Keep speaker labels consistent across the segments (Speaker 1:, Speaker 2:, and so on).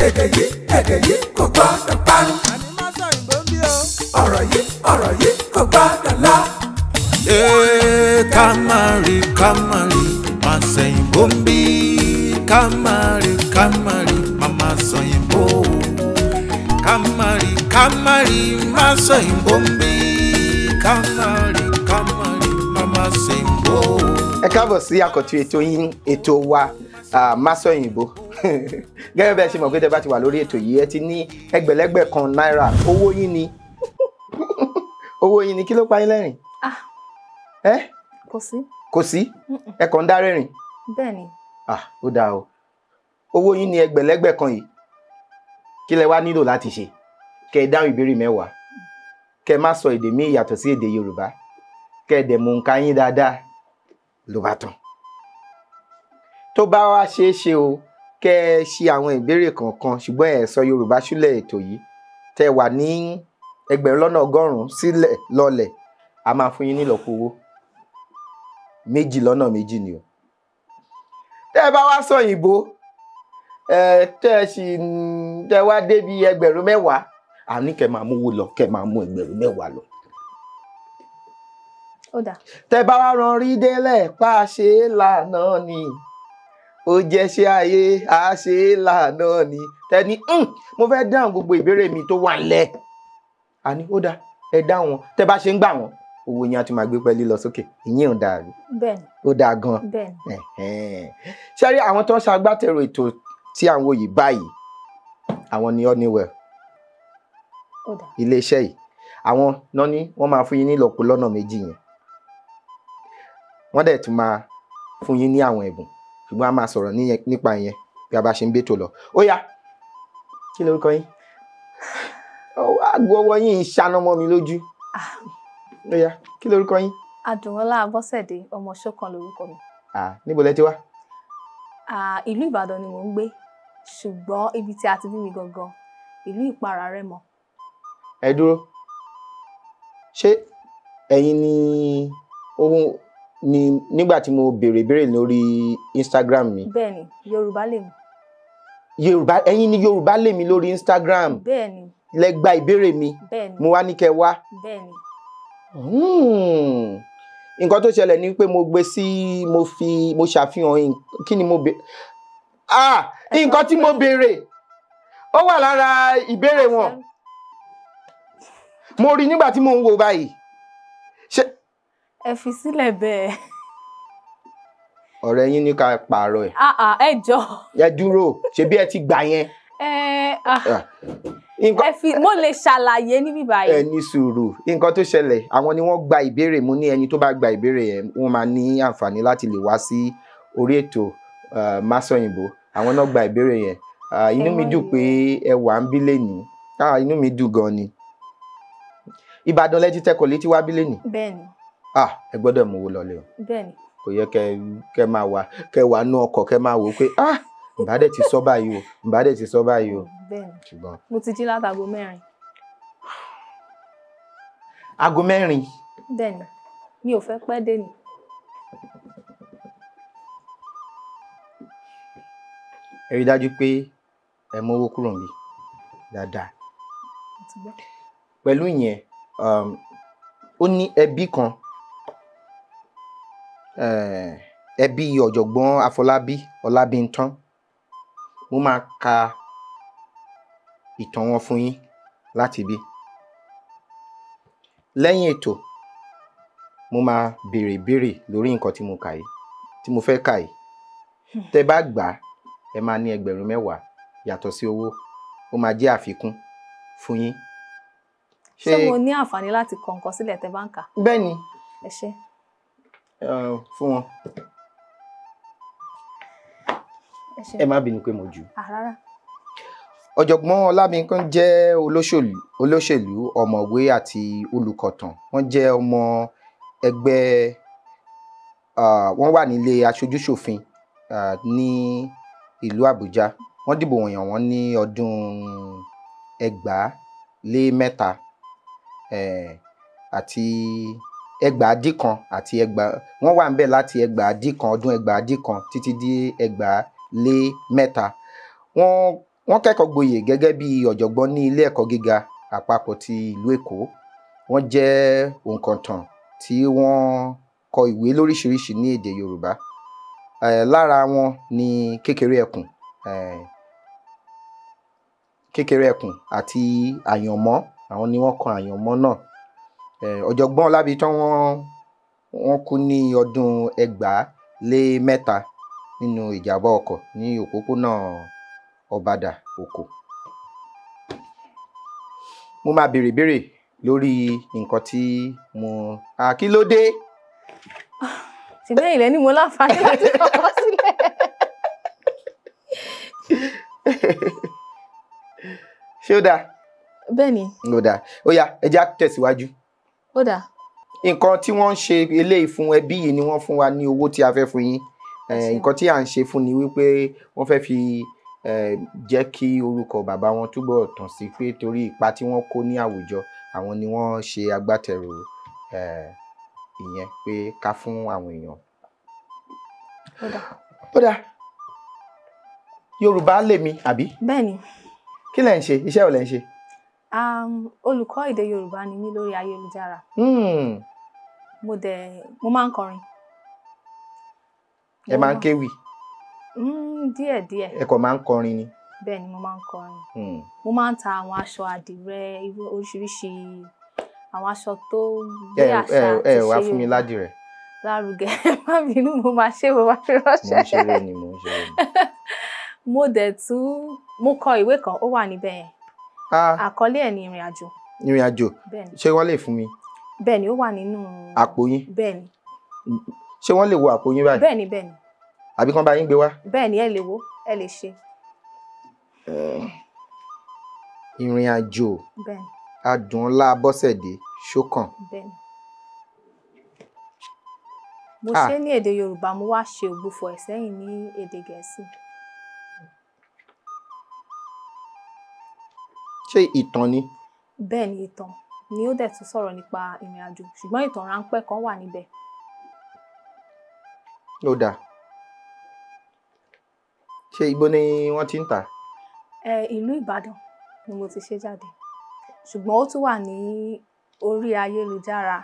Speaker 1: Èdè yìí, èdè yìí kò gbọ́dọ̀ parun. Ọ̀rọ̀ yìí, ọ̀rọ̀ yìí kò gbọ́dọ̀ lọ.
Speaker 2: Ká má rí, ká má rí, má sẹ̀yìnbó ń bí. Ká má rí, ká má rí, má má sọ̀yìnbó. Ká má rí, ká má rí, má sọ̀yìnbó ń bí. Ká má rí, ká má rí, má má sẹ̀yìnbó.
Speaker 3: Ẹ káàbọ̀ sí àkọ́tún ètò yín, ètò wa, Masọ̀yìnbó. Gẹ́gẹ́ bí ẹ ṣe mọ̀ pé tẹ́ bá ti wà lórí ètò yìí, ẹ ti ní ẹgbẹ̀lẹ́gbẹ̀ kan náírà. Owó yín ni. Owó yín ni. Kí ló pa yín lẹ́rìn? Ẹ?
Speaker 4: Kò sí.
Speaker 3: Kò sí? Ẹ kàn ń dá rẹ́rìn?
Speaker 4: Bẹ́ẹ̀ni.
Speaker 3: Ó dáa o. Owó yín ni ẹgbẹ̀lẹ́gbẹ̀ kan yìí. Kí lẹ wá nílò láti ṣe? Kẹ́ ẹ dáhùn ìbéèrè 10. Kẹ́ ẹ má sọ èdè míì yàtọ̀ sí èdè Yorùbá. Kẹ́ ẹ dẹ̀ mú nǹkan yín dáadáa. Ló bá tán. Tó bá wá ṣeé ṣe o, kẹ́ ẹ ṣe àwọn ìbéèrè kọ̀ọ̀kan ṣùgbọ́n ẹ sọ Yorùbá sílẹ̀ ètò yìí. Tẹ́ wà ní 1,000,000 sílẹ̀ lọ́lẹ̀, a máa fún yín nílọ́po owó. 2 lọ́nà 2 ni o. Tẹ́ ẹ bá wá sọ òyìnbó, tẹ́ ẹ sì tẹ́ wá débi 10,000, a ní kẹ́ máa mú owó lọ, kẹ́ máa mú 10,000 lọ.
Speaker 4: Ó dáa.
Speaker 3: Tẹ́ bá wá ran rí délẹ̀ pa ṣe é lànà ni. Ó jẹ́ ṣe ayé, a ṣe é lànà ni. Tẹ́ ní, mo fẹ́ dáhùn gbogbo ìbéèrè mi tó wà ńlẹ̀. A ní ó dáa, ẹ dáhùn wọn. Tẹ́ bá ṣe ń gbà wọ́n, owó yẹn á tún máa gbé pẹ́ẹ́lí lọ sókè. Ìyẹn ò dáa rí.
Speaker 4: Bẹ́ẹ̀ni.
Speaker 3: Ó dáa gan.
Speaker 4: Bẹ́ẹ̀ni.
Speaker 3: Ṣé rí àwọn tó ń ṣagbátẹrù ètò tí à ń wò yìí báyìí? Àwọn ni Honeywell.
Speaker 4: Ó dáa.
Speaker 3: Ilé-iṣẹ́ yìí. Àwọn náà ní wọ́n máa fún yín ní ìlọ́po lọ́nà 2 yẹn. Wọ́n dẹ̀ tún máa fún yín ní àwọn ẹ̀bùn. Ṣùgbọ́n a máa sọ̀rọ̀ nípa ìyẹn bí a bá ṣe ń bètò lọ. Ó yá, kí lorúkọ yín? Aago ọwọ́ yín ń ṣáná mọ́ mi lójú. Ó yá, kí lorúkọ yín?
Speaker 4: Adùnọlá Abọ́sẹ̀dé ọmọ Ṣókan lorúkọ mi.
Speaker 3: Níbo lẹ ti wá?
Speaker 4: Ìlú Ìbàdàn ni mò ń gbé, ṣùgbọ́n ibi tí a ti bí mi gangan, ìlú Ìpara Rẹ́mọ.
Speaker 3: Ẹ dúró. Ṣé ẹ̀yin ni ohun ni nígbà tí mo béèrè ìbéèrè lórí Instagram mi?
Speaker 4: Bẹ́ẹ̀ni, Yorùbá lèmi.
Speaker 3: Yorùbá, ẹ̀yin ni Yorùbá lèmi lórí Instagram.
Speaker 4: Bẹ́ẹ̀ni.
Speaker 3: Lẹ gba ìbéèrè mi.
Speaker 4: Bẹ́ẹ̀ni.
Speaker 3: Mo wá ní kẹ́ wá.
Speaker 4: Bẹ́ẹ̀ni.
Speaker 3: Nǹkan tó ṣẹlẹ̀ ni pé mo gbé sí, mo fi, mo ṣàfihàn kí ni mo béèrè. Nǹkan tí mo béèrè ó wà lára ìbéèrè wọn. Mo rí nígbà tí mo ń wo báyìí. Ṣé
Speaker 4: ẹ fi sílẹ̀ bẹ́ẹ̀.
Speaker 3: Ọ̀rẹ́ yín ní ká pààrọ̀ ẹ̀.
Speaker 4: Ẹ jọ̀ọ́.
Speaker 3: Ẹ dúró, ṣebí ẹ ti gbà yẹn.
Speaker 4: Ẹ fi, mo lè ṣàlàyé níbí báyìí.
Speaker 3: Ẹ ní sùúrù. Nǹkan tó ṣẹlẹ̀, àwọn ni wọ́n gba ìbéèrè. Mo ní ẹni tó bá gba ìbéèrè yẹn, wọ́n máa ní àǹfààní láti lè wá sí orí ètò Masọ̀yìnbó. Àwọn náà gba ìbéèrè yẹn. Inú mi dùn pé ẹ wà ń bí lénìí. Inú mi dùn gan ni. Ìbàdàn lẹ ti tẹkọ̀ létí wá bí lénìí.
Speaker 4: Bẹ́ẹ̀ni.
Speaker 3: Ẹ gbọ́dọ̀ mú owó lọlé o.
Speaker 4: Bẹ́ẹ̀ni.
Speaker 3: Kò yẹ kẹ́ máa wà, kẹ́ wà nú ọkọ̀, kẹ́ máa wò ó pé ǹbá dẹ̀ ti sọ báyìí o, ǹbá dẹ̀ ti sọ báyìí o.
Speaker 4: Bẹ́ẹ̀ni.
Speaker 3: Ṣùgbọ́n
Speaker 4: mo ti jí látago 4.
Speaker 3: Aago 4?
Speaker 4: Bẹ́ẹ̀ni, mi ò fẹ́ pẹ́ dé ni.
Speaker 3: Ẹ rí dájú pé ẹ mú owó kúrò níbí dáadáa. Pẹ̀lú ìyẹn, ó ní ẹbí kan, ẹbí ọ̀jọ̀gbọ́n Afọlábí Ọlábíntán. Mo máa ka ìtàn wọn fún yín láti bí. Lẹ́yìn ètò, mo máa béèrè ìbéèrè lórí nǹkan tí mo kà yìí, tí mo fẹ́ kà yìí. Tẹ́ bá gbà á, ẹ máa ní 10,000 yàtọ̀ sí owó. Ó máa jẹ́ àfikún fún yín.
Speaker 4: Ṣé mo ní àǹfààní láti kọ nǹkan sílẹ̀ tẹ́ bá ń kà?
Speaker 3: Bẹ́ẹ̀ni.
Speaker 4: Ẹ ṣé.
Speaker 3: Fún wọn. Ẹ má bínú pé mo jù.
Speaker 4: Rárá.
Speaker 3: Ọ̀jọ̀gbọ́n Ọlábíntán jẹ́ olóṣèlú, ọ̀mọ̀wé àti olùkọ̀tàn. Wọ́n jẹ́ ọmọ ẹgbẹ́, wọ́n wà nílé aṣojúṣòfin ní ìlú Àbújá. Wọ́n dìbò yàn wọ́n ní ọdún 2003 àti 1999 àti 2000. Wọ́n wà níbẹ̀ láti 1999, ọdún 1999 títí dé 2003. Wọ́n kẹ́kọ̀ọ́ gboyè gẹ́gẹ́ bí ọ̀jọ̀gbọ́n ní ilé ẹ̀kọ́ gíga àpapọ̀ ti ìlú Èkó. Wọ́n jẹ́ òǹkọ̀tàn tí wọ́n kọ ìwé lóríṣiríṣi ní èdè Yorùbá. Lára wọn ni Kékeré Ẹkùn, Kékeré Ẹkùn àti Àyànmọ́. Àwọn ni wọ́n kọ Àyànmọ́ náà. Ọ̀jọ̀gbọ́n Ọlábìtán wọ́n kú ní ọdún 2003 nínú ìjàmbá ọkọ̀ ní òpópónà Ọbàdà Òkò. Mo máa béèrè béèrè lórí nǹkan tí mo kí ló dé?
Speaker 4: Ṣùgbọ́n ilẹ̀ ni mo láǹfààní láti kọ́kọ́ sílẹ̀.
Speaker 3: Ṣé ó dáa?
Speaker 4: Bẹ́ẹ̀ni.
Speaker 3: Ó dáa. Ó yá, ẹ jẹ́ á tẹ̀síwájú.
Speaker 4: Ó dáa.
Speaker 3: Nǹkan tí wọ́n ń ṣe eléyìí fún ẹbí yìí ni wọ́n fún wa ní owó tí a fẹ́ fún yín. Nǹkan tí à ń ṣe fún ni wípé wọ́n fẹ́ fi jẹ́ kí orúkọ bàbá wọn túbọ̀ tàn sí, pé torí ipa tí wọ́n kó ní àwùjọ, àwọn ni wọ́n ṣe agbátẹrù ìyẹn pé ká fún àwọn èèyàn. Ó dáa. Yorùbá lèmi, àbí?
Speaker 4: Bẹ́ẹ̀ni.
Speaker 3: Kí lẹ̀ ń ṣe? Iṣẹ́ wo lẹ̀ ń ṣe?
Speaker 4: Olùkọ́ èdè Yorùbá ni mí lórí ayélujára. Mo máa ń kọrin.
Speaker 3: Ẹ máa ń kéwì?
Speaker 4: Díẹ̀ díẹ̀.
Speaker 3: Ẹ kàn máa ń kọrin ni?
Speaker 4: Bẹ́ẹ̀ni, mo máa ń kọrin. Mo máa ń ta àwọn aṣọ àdìrẹ, irú oríṣiríṣi àwọn aṣọ tó gbé àṣà àti
Speaker 3: Ẹ wá
Speaker 4: ṣe
Speaker 3: fún mi
Speaker 4: Yorùbá
Speaker 3: ládìrẹ.
Speaker 4: lárugẹ. Má bínú, mo máa ṣe, mo máa fi
Speaker 3: Mò ń
Speaker 4: ránṣẹ́.
Speaker 3: ṣeré ni, mò ń ṣeré ni.
Speaker 4: Mo dẹ̀ tún mo kọ ìwé kan, ó wà níbẹ̀ yẹn. Àkọlé ẹ̀ ní Ìrìn Àjò.
Speaker 3: Ìrìn Àjò.
Speaker 4: Bẹ́ẹ̀ni.
Speaker 3: Ṣé wọ́n lè fún mi?
Speaker 4: Bẹ́ẹ̀ni, ó wà nínú
Speaker 3: àpò yín?
Speaker 4: Bẹ́ẹ̀ni.
Speaker 3: Ṣé wọ́n lè wo àpò yín báyìí?
Speaker 4: Bẹ́ẹ̀ni, bẹ́ẹ̀ni.
Speaker 3: Àbí kán bá yín gbé wá?
Speaker 4: Bẹ́ẹ̀ni, ẹ lè wo, ẹ lè ṣe.
Speaker 3: Ìrìn Àjò.
Speaker 4: Bẹ́ẹ̀ni.
Speaker 3: Adùnọlá Bọ́sẹ̀dé Ṣókàn.
Speaker 4: Bẹ́ẹ̀ni. Mo ṣe ní èdè Yorùbá, mo wá ṣe ògbufọ̀ ẹ̀ sẹ́yìn ní èdè Gẹ̀ẹ́sì.
Speaker 3: Ṣé ìtàn ni?
Speaker 4: Bẹ́ẹ̀ni, ìtàn ni. Ó dẹ̀ tún sọ̀rọ̀ nípa ìrìn àjò, ṣùgbọ́n ìtàn ráńpẹ́ kan wà níbẹ̀.
Speaker 3: Ó dáa. Ṣé ibo ni wọ́n ti ń tà?
Speaker 4: Ìlú Ìbàdàn ni mo ti ṣe jáde, ṣùgbọ́n ó tún wà ní orí ayélujára.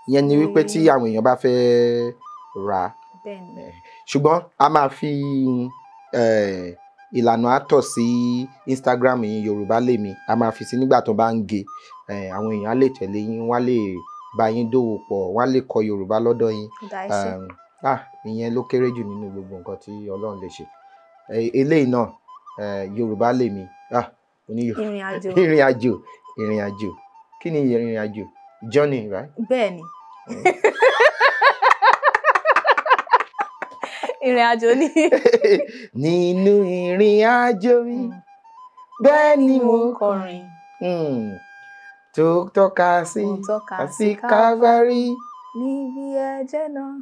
Speaker 3: Ìyẹn ni wípé tí àwọn èèyàn bá fẹ́ rà á.
Speaker 4: Bẹ́ẹ̀ni.
Speaker 3: Ṣùgbọ́n a máa fi ìlànà àtọ̀ sí Instagram yín, Yorùbá Lèmi. A máa fi sí nígbà tó bá ń ge. Àwọn èèyàn á lè tẹ̀lé yín, wọ́n á lè bá yín dòwò pọ̀, wọ́n á lè kọ Yorùbá lọ́dọ̀ yín.
Speaker 4: Ó dáa, ẹ ṣé.
Speaker 3: Ìyẹn ló kéré jù nínú gbogbo nǹkan tí Ọlọ́run lè ṣe. Eléyìí náà, Yorùbá Lèmi.
Speaker 4: Ìrìn Àjò.
Speaker 3: Ìrìn Àjò. Ìrìn Àjò. Kí ni ìrìn àjò? Journey, right?
Speaker 4: Bẹ́ẹ̀ni. Ìrìn àjò ni.
Speaker 3: Nínú ìrìn àjò mi, bẹ́ẹ̀ ni mo
Speaker 4: kọrin.
Speaker 3: Tó tọ́ka sí
Speaker 4: sí
Speaker 3: Calvary.
Speaker 4: Níbi ẹ̀jẹ̀ náà,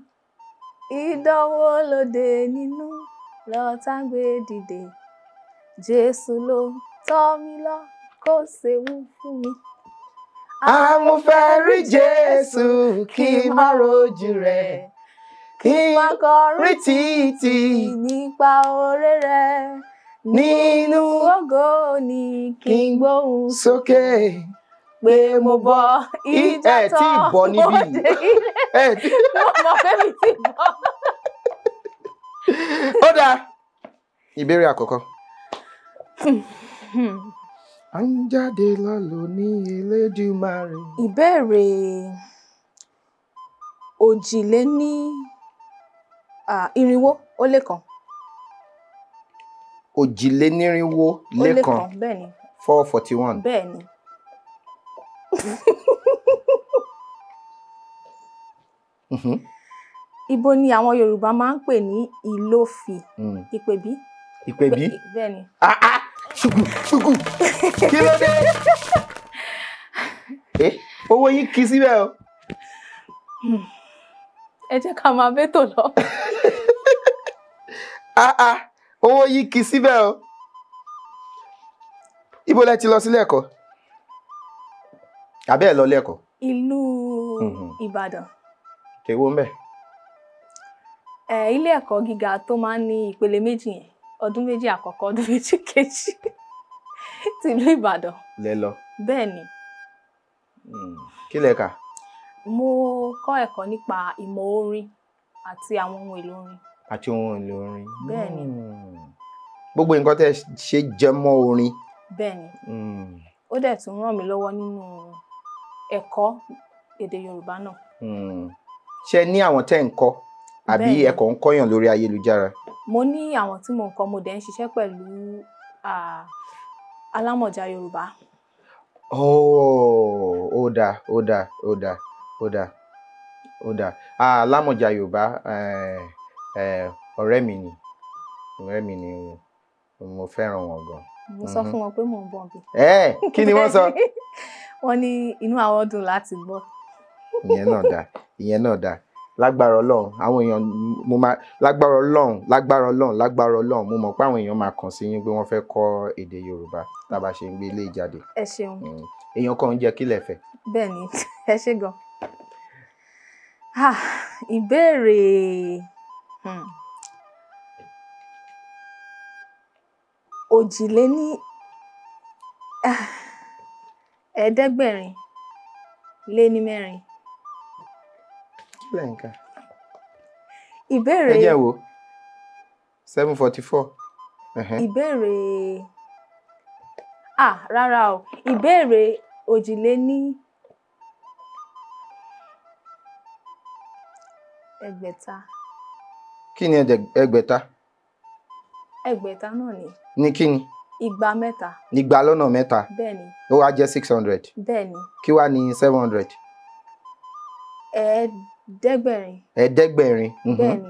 Speaker 4: ìdánwò lóde nínú, lọ́tà ń gbé dìde. Jésù ló tọ́ mi lọ, kó séwu fún mi.
Speaker 3: Mo fẹ́ rí Jésù kí n má rojú rẹ̀, kí n
Speaker 4: má kọrin
Speaker 3: títí
Speaker 4: nípa oore rẹ̀.
Speaker 3: Nínú
Speaker 4: ògo ni kí n gbóhùn
Speaker 3: sókè
Speaker 4: pé mo bọ́ ìjà
Speaker 3: Ẹ tí ì bọ́ níbí. Ẹ tí
Speaker 4: mo mọ̀ pé mi ti bọ́.
Speaker 3: Ó dáa. Ìbéèrè àkọ́kọ́. À ń jáde lọ lóní Elédùmarè.
Speaker 4: Ìbéèrè 421.
Speaker 3: 421.
Speaker 4: Bẹ́ẹ̀ni.
Speaker 3: 441.
Speaker 4: Bẹ́ẹ̀ni. Ibo ni àwọn Yorùbá máa ń pè ní Ìlófì? Ìpèbí.
Speaker 3: Ìpèbí?
Speaker 4: Bẹ́ẹ̀ni.
Speaker 3: Ṣùkù ṣùkù kí ló dé? Owó yín kì í síbẹ̀ o.
Speaker 4: Ẹ jẹ́ ká máa bẹ́tò lọ.
Speaker 3: Owó yín kì í síbẹ̀ o. Ibo lẹ ti lọ sílé ẹ̀kọ́? Àbẹ́ ẹ̀ lọ ilé ẹ̀kọ́?
Speaker 4: Ìlú Ìbàdàn.
Speaker 3: Èwo ń bẹ̀?
Speaker 4: Ilé ẹ̀kọ́ gíga tó máa ń ní ìpele méjì yẹn. Ọdún 2 àkọ́kọ́, ọdún 2 kejì tìlú Ìbàdàn.
Speaker 3: Lẹ lọ.
Speaker 4: Bẹ́ẹ̀ ni.
Speaker 3: Kí lẹ kà?
Speaker 4: Mo kọ́ ẹ̀kọ́ nípa ìmọ̀ orin àti àwọn ohun èlò orin.
Speaker 3: Àti ohun èlò orin.
Speaker 4: Bẹ́ẹ̀ ni.
Speaker 3: Gbogbo nǹkan tẹ́ ṣe jẹ mọ́ orin.
Speaker 4: Bẹ́ẹ̀ ni. Ó dẹ̀ tún ràn mí lọ́wọ́ nínú ẹ̀kọ́ èdè Yorùbá náà.
Speaker 3: Ṣé ní àwọn tẹ́ ń kọ́ àbí ẹ̀kọ́ ń kọ́yàn lórí ayélujára?
Speaker 4: Mo ní àwọn tí mo ń kọ́, mo dẹ̀ ń ṣiṣẹ́ pẹ̀lú Alámọ̀já Yorùbá.
Speaker 3: Ó dáa, ó dáa, ó dáa, ó dáa, ó dáa. Alámọ̀já Yorùbá ọ̀rẹ́ mi ni, ọ̀rẹ́ mi ni, mo fẹ́ràn wọn gan.
Speaker 4: Mo sọ fún wọn pé mò ń bọ̀ bí.
Speaker 3: Kí ni wọ́n sọ?
Speaker 4: Wọ́n ní inú àwọn dùn láti gbọ́.
Speaker 3: Ìyẹn náà dáa, ìyẹn náà dáa. Lágbára Ọlọ́run, àwọn èèyàn mo máa lágbára Ọlọ́run, lágbára Ọlọ́run, lágbára Ọlọ́run, mo mọ̀ pé àwọn èèyàn máa kàn sí yín pé wọ́n fẹ́ kọ́ èdè Yorùbá tá a bá ṣe ń gbé ilé ìjáde.
Speaker 4: Ẹ ṣeun.
Speaker 3: Èèyàn kan ń jẹ́ kí lẹ fẹ́.
Speaker 4: Bẹ́ẹ̀ ni, ẹ ṣé gan. Ìbéèrè 784.
Speaker 3: Lẹ́ǹkà.
Speaker 4: Ìbéèrè.
Speaker 3: Ẹ jẹ́ wo 744.
Speaker 4: Ìbéèrè rárá o, ìbéèrè 642.
Speaker 3: Kí ni ẹgbẹ̀ta?
Speaker 4: Ẹgbẹ̀ta náà ni.
Speaker 3: Ní kí ni?
Speaker 4: Igba mẹ́ta.
Speaker 3: Igba lọ́nà mẹ́ta.
Speaker 4: Bẹ́ẹ̀ni.
Speaker 3: Ó wá jẹ́ 600.
Speaker 4: Bẹ́ẹ̀ni.
Speaker 3: Kí wá ní 700?
Speaker 4: Ẹ̀ẹ́dẹ́gbẹ̀rin.
Speaker 3: Ẹ̀ẹ́dẹ́gbẹ̀rin.
Speaker 4: Bẹ́ẹ̀ni.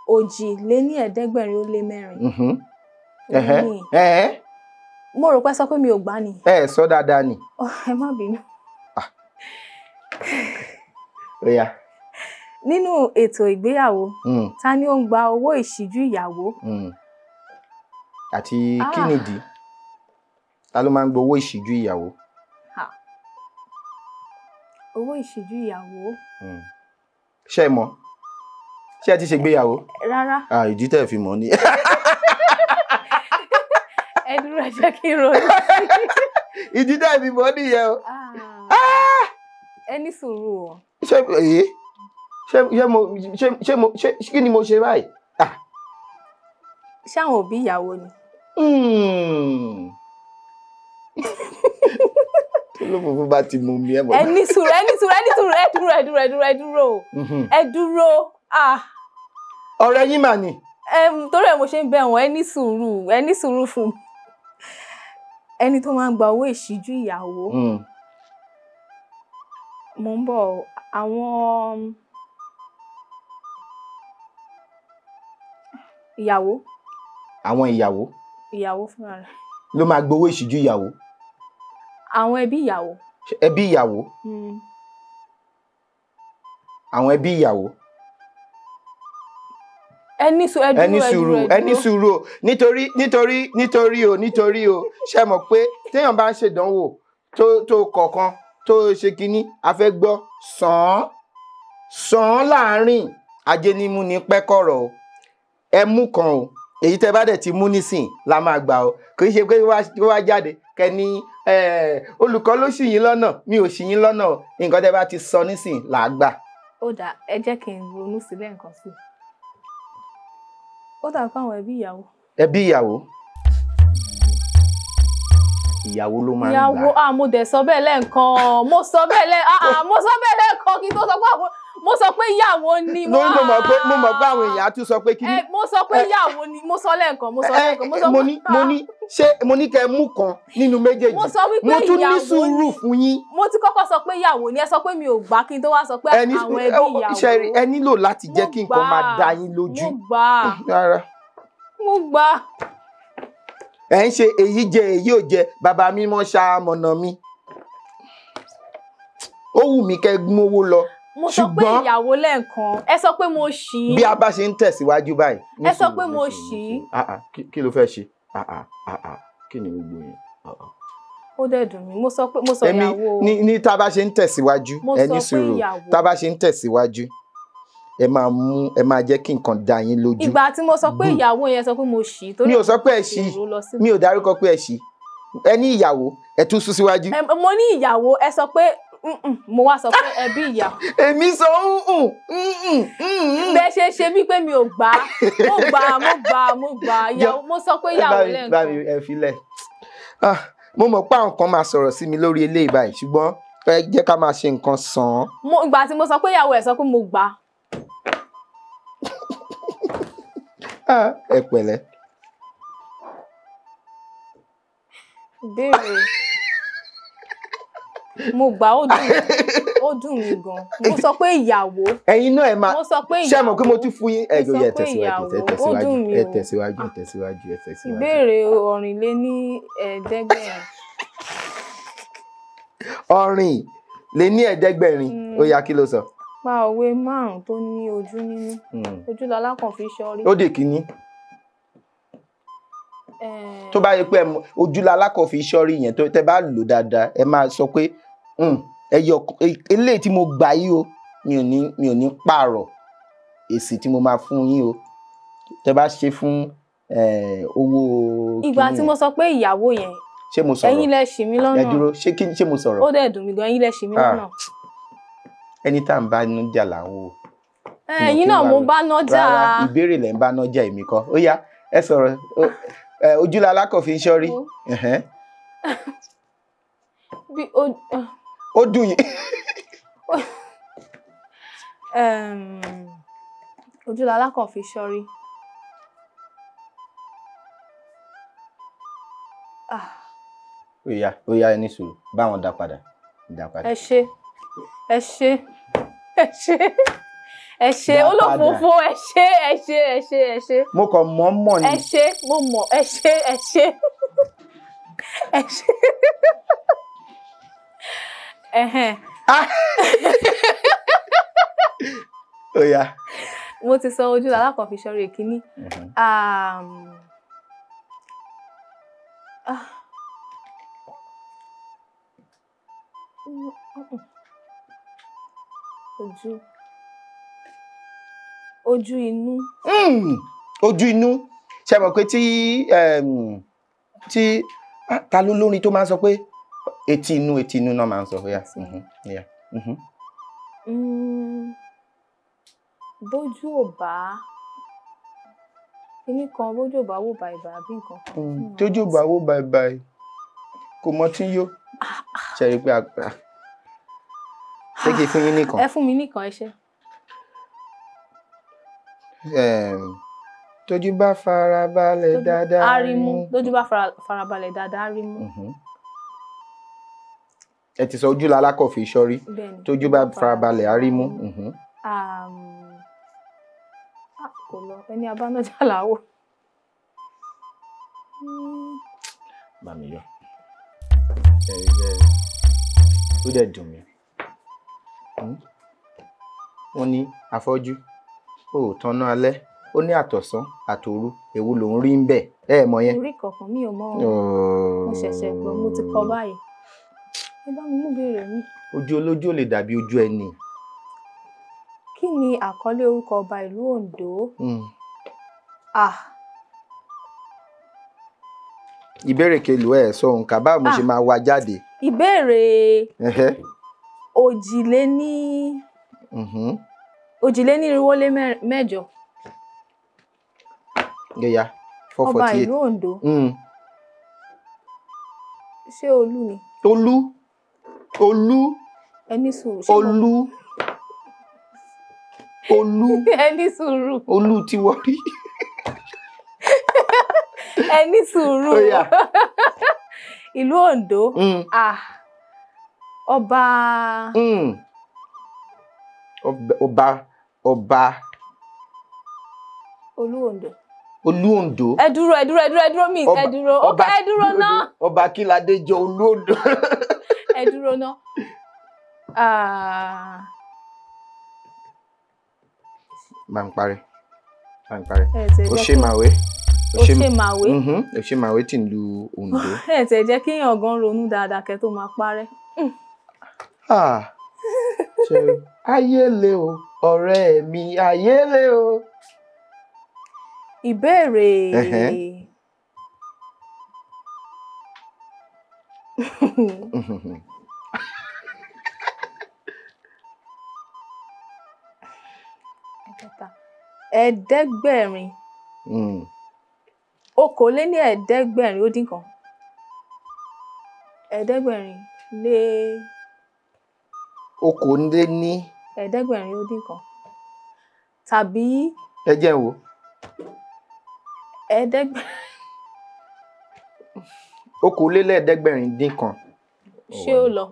Speaker 4: 784. Mo rò pé sọ pé mi ò gbà ni.
Speaker 3: Ẹ sọ dáadáa ni.
Speaker 4: Ẹ má bínú.
Speaker 3: Ó yá.
Speaker 4: Nínú ètò ìgbéyàwó, ta ni ó ń gba owó ìṣíjú ìyàwó?
Speaker 3: Àti kí nìdí? Ta ló máa ń gbowó ìṣíjú ìyàwó?
Speaker 4: Owó ìṣíjú ìyàwó.
Speaker 3: Ṣé ẹ mọ̀? Ṣé ẹ ti ṣègbéyàwó?
Speaker 4: Rárá.
Speaker 3: Ìdí tẹ́ fi mọ̀ ni.
Speaker 4: Ẹ dúró, ẹ jẹ́ kí n ronú.
Speaker 3: Ìdí tẹ́ fi mọ̀ nìyẹn o.
Speaker 4: Ẹ ní sùúrù o.
Speaker 3: Ṣé ṣé mo ṣé kí ni mo ṣe báyìí?
Speaker 4: Ṣé àwọn òbí ìyàwó ni?
Speaker 3: Olófòfò bá ti mú mi ẹ mọ̀.
Speaker 4: Ẹ ní sùúrù, ẹ ní sùúrù, ẹ ní sùúrù, ẹ dúró, ẹ dúró, ẹ dúró, ẹ dúró. Ẹ dúró.
Speaker 3: Ọ̀rẹ́ yín mà ni.
Speaker 4: Torí ẹ mo ṣe ń bẹ̀ wọ́n, ẹ ní sùúrù, ẹ ní sùúrù fún mi. Ẹni tó máa ń gba owó ìṣíjú ìyàwó. Mo ń bọ̀, àwọn ìyàwó.
Speaker 3: Àwọn ìyàwó.
Speaker 4: Ìyàwó fúnra rẹ̀.
Speaker 3: Ló máa gbowó ìṣíjú ìyàwó.
Speaker 4: Àwọn ẹbí ìyàwó.
Speaker 3: Ẹbí ìyàwó. Àwọn ẹbí ìyàwó.
Speaker 4: Ẹ ní sùúrù,
Speaker 3: ẹ ní sùúrù, ẹ ní sùúrù o, nítorí nítorí nítorí o, nítorí o, ṣe mọ̀ pé téèyàn bá ń ṣèdánwò tó kọ̀ọ̀kan tó ṣe kínní, a fẹ́ gbọ́ sàn án sàn án láàárín ajé ní mú ní pẹ́kọ̀rọ̀ o, ẹ mú kan o, èyí tẹ́ bá dẹ̀ ti mú nísìn la máa gbà o, kì í ṣe pé wá jáde kẹ́ni olùkọ́ ló ṣì yín lọ́nà, mi ò ṣì yín lọ́nà o, nǹkan tẹ́ bá ti sọ nísìn là á gbà.
Speaker 4: Ó dáa, ẹ jẹ́ kí n ronú sílẹ̀ nǹkan sí i. Ó dà pé àwọn ẹbí ìyàwó.
Speaker 3: Ẹbí ìyàwó. Ìyàwó ló máa ń gbà.
Speaker 4: Ìyàwó, mo dẹ̀ sọ bẹ́ẹ̀ lẹ́ẹ̀kan, mo sọ bẹ́ẹ̀ lẹ́ẹ̀kan kí n tó sọ pé àwọn, mo sọ pé ìyàwó ni.
Speaker 3: Mo mọ̀ pé àwọn èèyàn á tún sọ pé kí ni.
Speaker 4: Mo sọ pé ìyàwó ni, mo sọ lẹ́ẹ̀kan, mo sọ lẹ́ẹ̀kan, mo sọ
Speaker 3: pé. Mo ní ṣé mo ní kẹ́ mú kan nínú méjèèjì.
Speaker 4: Mo sọ wípé ìyàwó ni.
Speaker 3: Mo tún ní sùúrù fún yín.
Speaker 4: Mo ti kọ́kọ́ sọ pé ìyàwó ni, ẹ sọ pé mi ò gbà kí n tó wá sọ pé àwọn ẹbí ìyàwó.
Speaker 3: Ẹ nílò láti jẹ́ kí nǹkan máa dá yín lójú.
Speaker 4: Mo gbà.
Speaker 3: Rárá.
Speaker 4: Mo gbà.
Speaker 3: Ẹ ń ṣe èyí jẹ èyí ò jẹ, bàbá mi mọ́ ṣàmọ̀nà mi. Ó wù mí kẹ́ mówó lọ.
Speaker 4: Mo sọ pé ìyàwó lẹ́ẹ̀kan, ẹ sọ pé mo ṣì.
Speaker 3: Bí a bá ṣe ń tẹ̀síwájú báyìí.
Speaker 4: Ẹ sọ pé mo ṣì.
Speaker 3: Kí ló fẹ́ ṣe? Kí ni gbogbo yẹn?
Speaker 4: Ó dẹ̀ dùn mí, mo sọ pé mo sọ ìyàwó.
Speaker 3: Ní tá a bá ṣe ń tẹ̀síwájú, ẹ ní sùúrù, tá a bá ṣe ń tẹ̀síwájú, Ẹ máa mú, ẹ máa jẹ́ kí nǹkan dá yín lójú.
Speaker 4: Ìgbà tí mo sọ pé ìyàwó yẹn, sọ pé mo ṣì torí
Speaker 3: Mi ò sọ pé ẹ ṣì.
Speaker 4: èrò lọ sí.
Speaker 3: Mi ò dárúkọ pé ẹ ṣì. Ẹ ní ìyàwó, ẹ tún sún síwájú.
Speaker 4: Mo ní ìyàwó, ẹ sọ pé "Mm-mm." Mo wá sọ pé ẹbí ìyàwó.
Speaker 3: Èmi sọ ń ń.
Speaker 4: Bẹ́ẹ̀ ṣe ṣe bí pé mi ò gbà á. Mo gbà á, mo gbà á, mo gbà á. Ìyàwó, mo sọ pé ìyàwó
Speaker 3: Bá mi
Speaker 4: lẹ́ẹ̀kan.
Speaker 3: ẹ filẹ̀. Ah, mo mọ̀ pé àwọn kan máa sọ̀rọ̀ sí mi lórí eléyìí báyìí, ṣùgbọ́n ẹ jẹ́ ká máa ṣe nǹkan sàn án.
Speaker 4: Ìgbà tí mo sọ pé ìyàwó, ẹ sọ pé mo gbà á.
Speaker 3: Ah, ẹ pẹ̀lẹ́.
Speaker 4: Ìbéèrè mo gbà, ó dùn mí, ó dùn mí gan. Mo sọ pé ìyàwó.
Speaker 3: Ẹ̀yin náà ẹ máa
Speaker 4: Mo sọ pé
Speaker 3: ṣé ẹ mọ̀ pé mo
Speaker 4: ìyàwó.
Speaker 3: tún fún yín ẹ
Speaker 4: Mo sọ
Speaker 3: ẹ
Speaker 4: pé
Speaker 3: tẹ̀síwájú,
Speaker 4: ìyàwó.
Speaker 3: ẹ
Speaker 4: Ó
Speaker 3: tẹ̀síwájú,
Speaker 4: dùn mí
Speaker 3: ẹ
Speaker 4: o.
Speaker 3: tẹ̀síwájú, ẹ tẹ̀síwájú, ẹ tẹ̀síwájú.
Speaker 4: Ìbéèrè 825.
Speaker 3: 825. Ó yá, kí ló sọ?
Speaker 4: Pa òwe márùn-ún tó ní ojú nínú. Ojú lalákàn fi ṣọ́rí.
Speaker 3: Ó dè kíní. Tó bá yẹ pé ẹ mọ̀, ojú lalákàn fi ṣọ́rí yẹn, tó tẹ bá lò dáadáa, ẹ máa sọ pé ẹ yọ eléyìí tí mo gbà yìí o, mi ò ní pààrọ̀ èsì tí mo máa fún yín o, tẹ bá ṣe fún owó
Speaker 4: Ìgbà
Speaker 3: kíní
Speaker 4: tí
Speaker 3: yẹn.
Speaker 4: mo sọ pé ìyàwó yẹn,
Speaker 3: Ṣé mo sọ̀rọ̀?
Speaker 4: ẹ̀yin lẹ ṣì mí lọ́nà.
Speaker 3: Ẹ dúró, ṣé kí ṣé mo sọ̀rọ̀?
Speaker 4: Ó dẹ̀ dùn mí gan, ẹ̀yin lẹ ṣì mí
Speaker 3: Ah.
Speaker 4: lọ́nà.
Speaker 3: Ẹni tá à ń bá inú jà là ń wò.
Speaker 4: Ẹ̀yin náà mo bá nájà.
Speaker 3: Rárá, ìbéèrè lẹ̀ ń bá nájà, èmi kọ́. Ó yá, ẹ sọ̀rọ̀. Ojú lalákàn fi ń ṣọ́rí. Ẹ̀hẹ́n.
Speaker 4: Bí ó
Speaker 3: Ó dùn yín.
Speaker 4: Ojú lalákàn fi ṣọ́rí. Ah,
Speaker 3: Ó yá, ó yá, ẹ ní sùúrù, báwọn dá padà, dá padà.
Speaker 4: Ẹ ṣé, ẹ ṣé, ẹ ṣé, ẹ ṣé.
Speaker 3: Dá padà.
Speaker 4: Olófòófó, ẹ ṣé, ẹ ṣé, ẹ ṣé, ẹ ṣé.
Speaker 3: Mo kàn mọ̀ mọ̀ ni.
Speaker 4: Ẹ ṣé, mo mọ̀, ẹ ṣé, ẹ ṣé, ẹ ṣé. Ẹhẹ́n.
Speaker 3: Ah! Ó yá.
Speaker 4: Mo ti sọ ojú lalákàn fi ṣọ́rí ìkíní. Ah. Ojú inú.
Speaker 3: Ojú inú. Ṣe mọ̀ pé tí ah, ta ló lórin tó máa ń sọ pé etí inú, etí inú náà máa ń sọ? Ó yá. Yeah.
Speaker 4: Bójú ò bá kíní kan, bójú ò bá wò bàìbà àbí nǹkan kan.
Speaker 3: Tójú bá wó bàìbàì, kò mọ tí yó. Ṣe rí i pé ṣé kí n fún yín nìkan?
Speaker 4: Ẹ fún mi nìkan, ẹ ṣé.
Speaker 3: Tójú bá fara balẹ̀ dáadáa.
Speaker 4: Á rí mú. Lójú bá farabalẹ̀ dáadáa, á rí mú.
Speaker 3: Ẹ ti sọ ojú lalákàn fi ṣọ́rí.
Speaker 4: Bẹ́ẹ̀ni.
Speaker 3: Tójú bá farabalẹ̀, á rí mú.
Speaker 4: Ah, kò lọ. Ẹni abánájà làwọ̀.
Speaker 3: Bá mi yọ. Ẹ ó dẹ̀ dùn mí. Wọ́n ní afọ́jú ó tanná alẹ́, ó ní àtọ̀sán àtòru, èwo lòún rí ń bẹ̀? Ẹ mọ̀ yẹn.
Speaker 4: Orí kankan mi ò mọ̀ o. Mo ṣẹ̀ṣẹ̀ gbọ́, mo ti kọ báyìí. Ẹ bá mi mú béèrè mi.
Speaker 3: Ojú olójú ò lè dàbí ojú ẹni.
Speaker 4: Kí ni àkọlé orúkọ ọba ìlú Oǹdó? Ah,
Speaker 3: Ìbéèrè kelu, ẹ sọ òǹkà, báwo mo ṣe máa wá jáde?
Speaker 4: Ìbéèrè òjìléní 828.
Speaker 3: Gẹ̀yà four
Speaker 4: Ọba
Speaker 3: forty eight.
Speaker 4: ìlú Oǹdó. Ṣé Olú ni?
Speaker 3: Olú, Olú.
Speaker 4: Ẹ ní sùúrù. Ṣé
Speaker 3: Olú, Olú.
Speaker 4: Ẹ ní sùúrù.
Speaker 3: Olú tí wọ́n rí.
Speaker 4: Ẹ ní sùúrù.
Speaker 3: Ó yá.
Speaker 4: Ìlú Oǹdó. Ah, ọba.
Speaker 3: Ọba, ọba.
Speaker 4: Olú Oǹdó.
Speaker 3: Olú Oǹdó.
Speaker 4: Ẹ dúró, ẹ dúró, ẹ dúró, ẹ dúró mi, ẹ dúró.
Speaker 3: Ọba.
Speaker 4: Ẹ dúró ná.
Speaker 3: Ọba Kíládé jọ Olú Oǹdó.
Speaker 4: Ẹ dúró ná. Ah,
Speaker 3: Máa ń parí, máa ń parí.
Speaker 4: Ẹ tẹ̀
Speaker 3: Ó
Speaker 4: jẹ́
Speaker 3: ṣe màwé.
Speaker 4: Òṣèmàwé.
Speaker 3: Òṣèmàwé tí ń lu Oǹdó.
Speaker 4: Ẹ tẹ̀ jẹ́ kéèyàn gan ronú dáadáa kẹ́ tó máa parẹ́.
Speaker 3: Ah, ṣe ayé le o. Ọ̀rẹ́ mi ayélé o.
Speaker 4: Ìbéèrè. Ẹ̀ẹ́dẹ́gbẹ̀rin. 781. Ẹ̀ẹ́dẹ́gbẹ̀rin lé.
Speaker 3: Okòóléní.
Speaker 4: 781. Tàbí.
Speaker 3: Ẹ jẹ́ n wò.
Speaker 4: Ẹ̀ẹ́dẹ́gbẹ̀rin.
Speaker 3: 781.
Speaker 4: Ṣé ó lọ?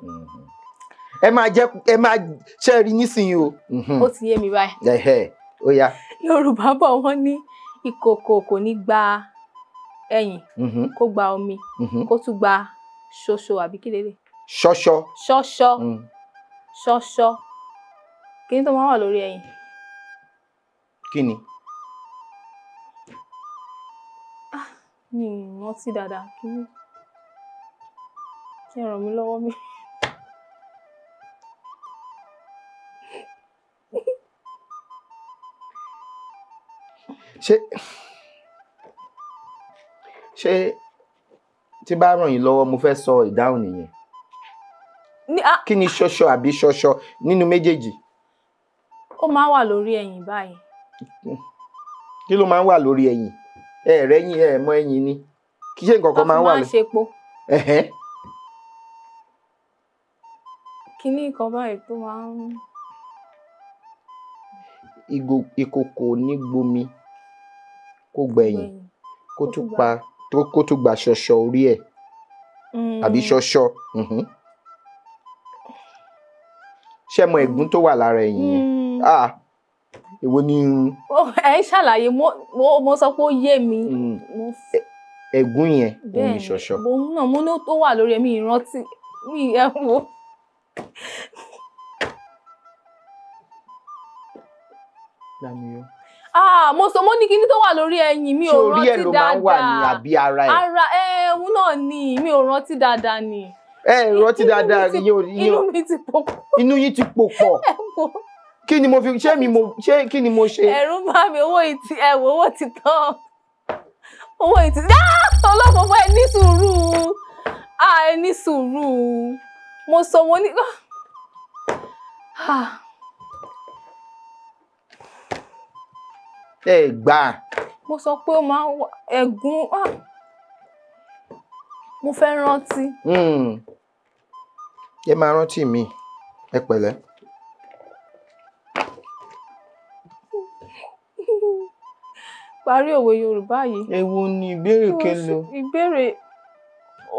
Speaker 3: Ẹ máa jẹ́ ẹ máa ṣe rí nísìnyí o.
Speaker 4: Ó ti yé mi báyìí.
Speaker 3: Ó yá.
Speaker 4: Yorùbá bọ̀ wọ́n ní ìkòkò kò ní gba ẹyìn, kó gba omi, kó tún gba ṣoṣo àbí kí lélẹ̀.
Speaker 3: Ṣọṣọ.
Speaker 4: Ṣọṣọ. Ṣọṣọ. Kí ni tó máa wà lórí ẹyìn?
Speaker 3: Kí ni?
Speaker 4: Mi ò rántí dáadáa. Kí ni? Kí ẹ ràn mí lọ́wọ́ mi.
Speaker 3: Ṣé tí bá ràn yín lọ́wọ́ mo fẹ́ sọ ìdáhùn nìyẹn. Kí ni ṣọṣọ àbí ṣọṣọ nínú méjèèjì?
Speaker 4: Ó máa wà lórí ẹyìn báyìí.
Speaker 3: Kí ló máa ń wà lórí ẹyìn? Ẹ rẹ́yìn ẹ mọ ẹyìn ni. Kí ṣe nǹkan kan máa ń wà
Speaker 4: lórí? Máa ń ṣe epo. Kí ni nǹkan báyìí tó máa ń.
Speaker 3: Ìkòkò ní gbomi kó gbẹ̀yìn kó tún pa kó tún gba ṣọṣọ orí ẹ̀ àbí ṣọṣọ. Ṣé mọ ẹ̀gún tó wà lára ẹ̀yìn yẹn? Èwo ni.
Speaker 4: Ẹ ń ṣàlàyé, mo sọ pé ó yé mi.
Speaker 3: Ẹ̀gún yẹn òun ni ṣọṣọ.
Speaker 4: Bẹ́ẹ̀ náà mo ní ó wà lórí ẹ̀mí ìrántí mi ẹ̀ wò. Mo sọ mo ní kíní tó wà lórí ẹyìn mi ò rántí dáadáa.
Speaker 3: Ṣé orí ẹ̀ ló máa ń wà ní àbí ara ẹ̀?
Speaker 4: Ara ẹ̀hún náà ni mi ò rántí dáadáa ni.
Speaker 3: Ẹ rántí dáadáa
Speaker 4: inú mi ti pò pọ̀.
Speaker 3: Inú yín ti pò pọ̀. Kí ni mo fi ṣé mi mo ṣé kí ni mo ṣe?
Speaker 4: Ẹ̀rù bá mi, owó ìtì ẹ̀wọ̀ owó ti tán. Owó ìtì ọlọ́fọ̀fọ́ ẹ ní sùúrù. Ẹ ní sùúrù. Mo sọ mo ní.
Speaker 3: Ẹ gbà.
Speaker 4: Mo sọ pé ó máa ń ẹ̀gún. Mo fẹ́ rántí.
Speaker 3: Ẹ máa rántí mi, ẹ pẹ̀lẹ́.
Speaker 4: Parí òwe Yorùbá yìí.
Speaker 3: Èwo ni ìbéèrè kelo?
Speaker 4: Ìbéèrè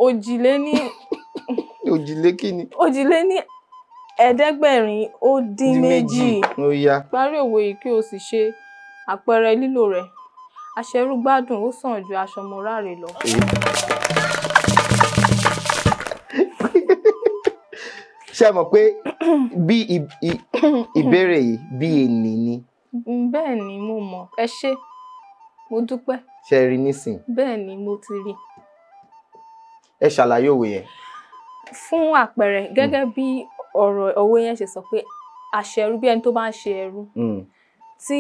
Speaker 4: òjìléní.
Speaker 3: Òjìlé kí ni?
Speaker 4: 782.
Speaker 3: Ó yá.
Speaker 4: Parí òwe yìí kí o sì ṣe àpẹẹrẹ lílò rẹ̀. Aṣẹrúgbádùn ó sàn ju aṣọmọráre lọ.
Speaker 3: Ṣé mọ̀ pé bí ìbéèrè yìí bí ènì ni.
Speaker 4: Bẹ́ẹ̀ ni mo mọ̀, ẹ ṣé, mo dúpẹ́.
Speaker 3: Ṣé rí nísìn?
Speaker 4: Bẹ́ẹ̀ ni mo ti rí.
Speaker 3: Ẹ ṣàlàyé òwe yẹn.
Speaker 4: Fún àpẹẹrẹ gẹ́gẹ́ bí ọ̀rọ̀ òwe yẹn ṣe sọ pé aṣẹrú bí ẹni tó bá ń ṣe ẹrú. Tí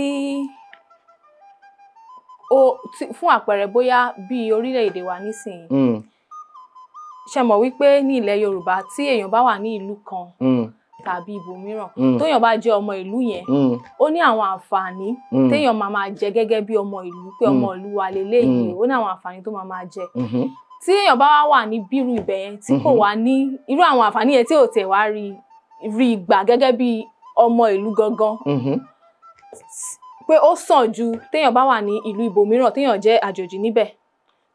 Speaker 4: ó fún àpẹẹrẹ bóyá bí orílẹ̀-èdè wa nísìnyí. Ṣe mọ̀ wípé ní ilẹ̀ Yorùbá tí èèyàn bá wà ní ìlú kan tàbí ibòmíràn tóyàn bá jẹ́ ọmọ ìlú yẹn ó ní àwọn àǹfààní téèyàn máa máa jẹ gẹ́gẹ́ bí ọmọ ìlú pé ọmọ ìlú wa leléyìí ó ní àwọn àǹfààní tó máa máa jẹ. Tí èèyàn bá wà ní bírú ibẹ̀ yẹn tí kò wá ní irú àwọn àǹfààní yẹn tí ò tẹ̀ wá rí gbà gẹ́gẹ́ bí ọmọ ìlú gangan pé ó sàn ju téèyàn bá wà ní ìlú ibòmíràn téèyàn jẹ́ àjòjì níbẹ̀